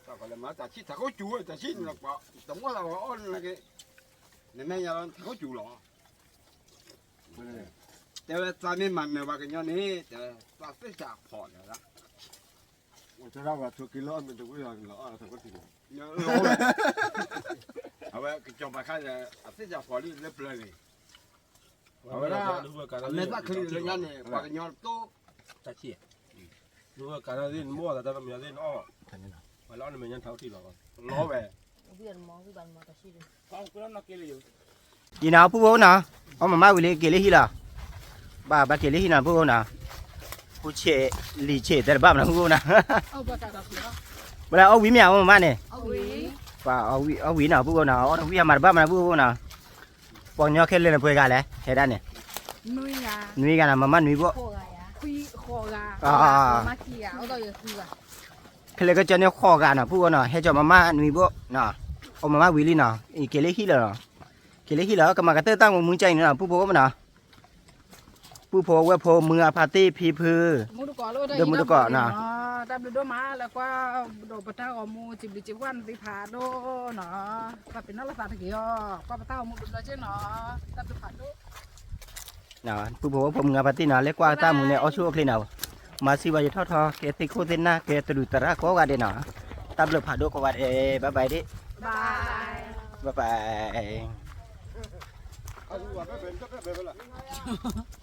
ကလဲၤမၤတၢ်ဆံၣ်ထးခိၣ်စူၤဝဲ တၢ်ဆံၣ်န့ၣ် တမီၢ်သးဝဲအီၣ်န့ၣ်က့ နမဲာ်ညါလီၤထးခိၣ်စူၤလီၤ တဲဝဲသးမ့ၢ်မၤနၢၤပှၤကညီန့ၣ် တဲဝဲသးသ့ၣ်စးဖီၣ်တဲဝဲဒၣ် တဲဒၣ်ပှၤထိးက့ၤလၢအီၣ်မ့ၢ်တဝံၣ်လီၤ လီၤအီၣ်လီၤထးခိၣ်စူၤ အဝဲကစီၤပၤခါဒီး အသ့ၣ်စးဖီၣ်လံလၢပျၢၤန့ၣ် အဝဲဒၣ် အမဲာ်သၣ်ချံလၢညါန့ၣ် ပှၤကညီတတိၢ် တၢ်ဆံၣ် ဒုးဝဲကၤနၣ်သ့ၣ် နမိၢ်သးတၢ်တမံၤသ့ၣ် နအီၣ် ပှၤလၢအီၣ်နမဲာ်ညါထးအိၣ်ထံလီၤ လီၤဝဲ ယံၤနၤ အပူၤဖိနၤ, အီၣ်မမါဝံၤလံ က့ၤလၢဟံၣ်လီၤ. ဘၣ်ဘၣ်က့ၤလၢဟံၣ်နီၤ ပုၢ်အိၣ်နီၤ, ဃုဆံး, လံာ်ဆံး တဲတဘၣ်မနီၤ ပုၢ်အိၣ်နီၤ, ဘၣ်လၢအီၣ်ဝံၤမ့ၢ်ဧါ အီၣ်မမါန့ၣ်, ပှၤအီၣ်ဝံၤနီၤ ပုၢ်အိၣ်နီၤ အီၣ်တဝံၣ်အမၤတဘၣ်မနီၤ ပုၢ်အိၣ်နီၤ, ပှၤကညီခဲလၢာ်န့ၣ်ပှဲၤဂၤလဲၣ် ဟဲဒၣ်န့ၣ်, နွံဂၤနီၤ မမါနွံဘိၣ်, ခဲလၢာ်ကကၠီန့ၣ်ဃိးဂၤနီၤ ပုၢ်အိၣ်နီၤ ဟဲကၠီမမါနွံဘိၣ်နီၤ, အီၣ်မမါဝံၤလံနီၤ, က့ၤလၢဟံၣ်လီၤနီၤ, က့ၤလၢဟံၣ်လီၤ ကမၤကတၢၢ်တၢ်မူမူကၠဲအံၤနီၤ ပုၢ်ဖိမနီၤ ပုၢ်ဖိဝဲၢ်ဖိ မုၢ်အဖါတ့ၢ်ဖံဖု, ဒီးမုၢ်တကိးနီၤ, တၢ်ဘျုးဒိၣ်မးလၢကွၢ်ဒီးပတၢ်ဂီၤမူစံးဘျုးစံးဖှိၣ်နသ့ၣ်ဖးဒိၣ်နီၤ, ကွၢ်ပ့ၤနီၣ်လိာ်သးတက့ၢ်အီၤ, ကွၢ်ပတၢ်ဂီၤမူဘျီဘျီက့နီၤ, တၢ်ဘျုးဖးဒိၣ် ပုၢ်ဖိဝဲၢ်ဖိ မုၢ်အဖါတ့ၢ်နီၤ လဲၤကွၢ်တၢ်မူန့ၣ် အိၣ်ဆူၣ်အိၣ်ချ့နီၤ, မၤစံးဘၣ်ယထီၣ်ထီ ကဲသ့ၣ်ခိၣ်သ့ၣ်နၢ် ကဲတရူးသရၣ်ကိးဂၤဒဲးနီၤ, တၢ်ဘျုးဖးဒိၣ်ကိးဂၤဒဲး bye bye ဒ့ၣ်, bye bye, bye bye.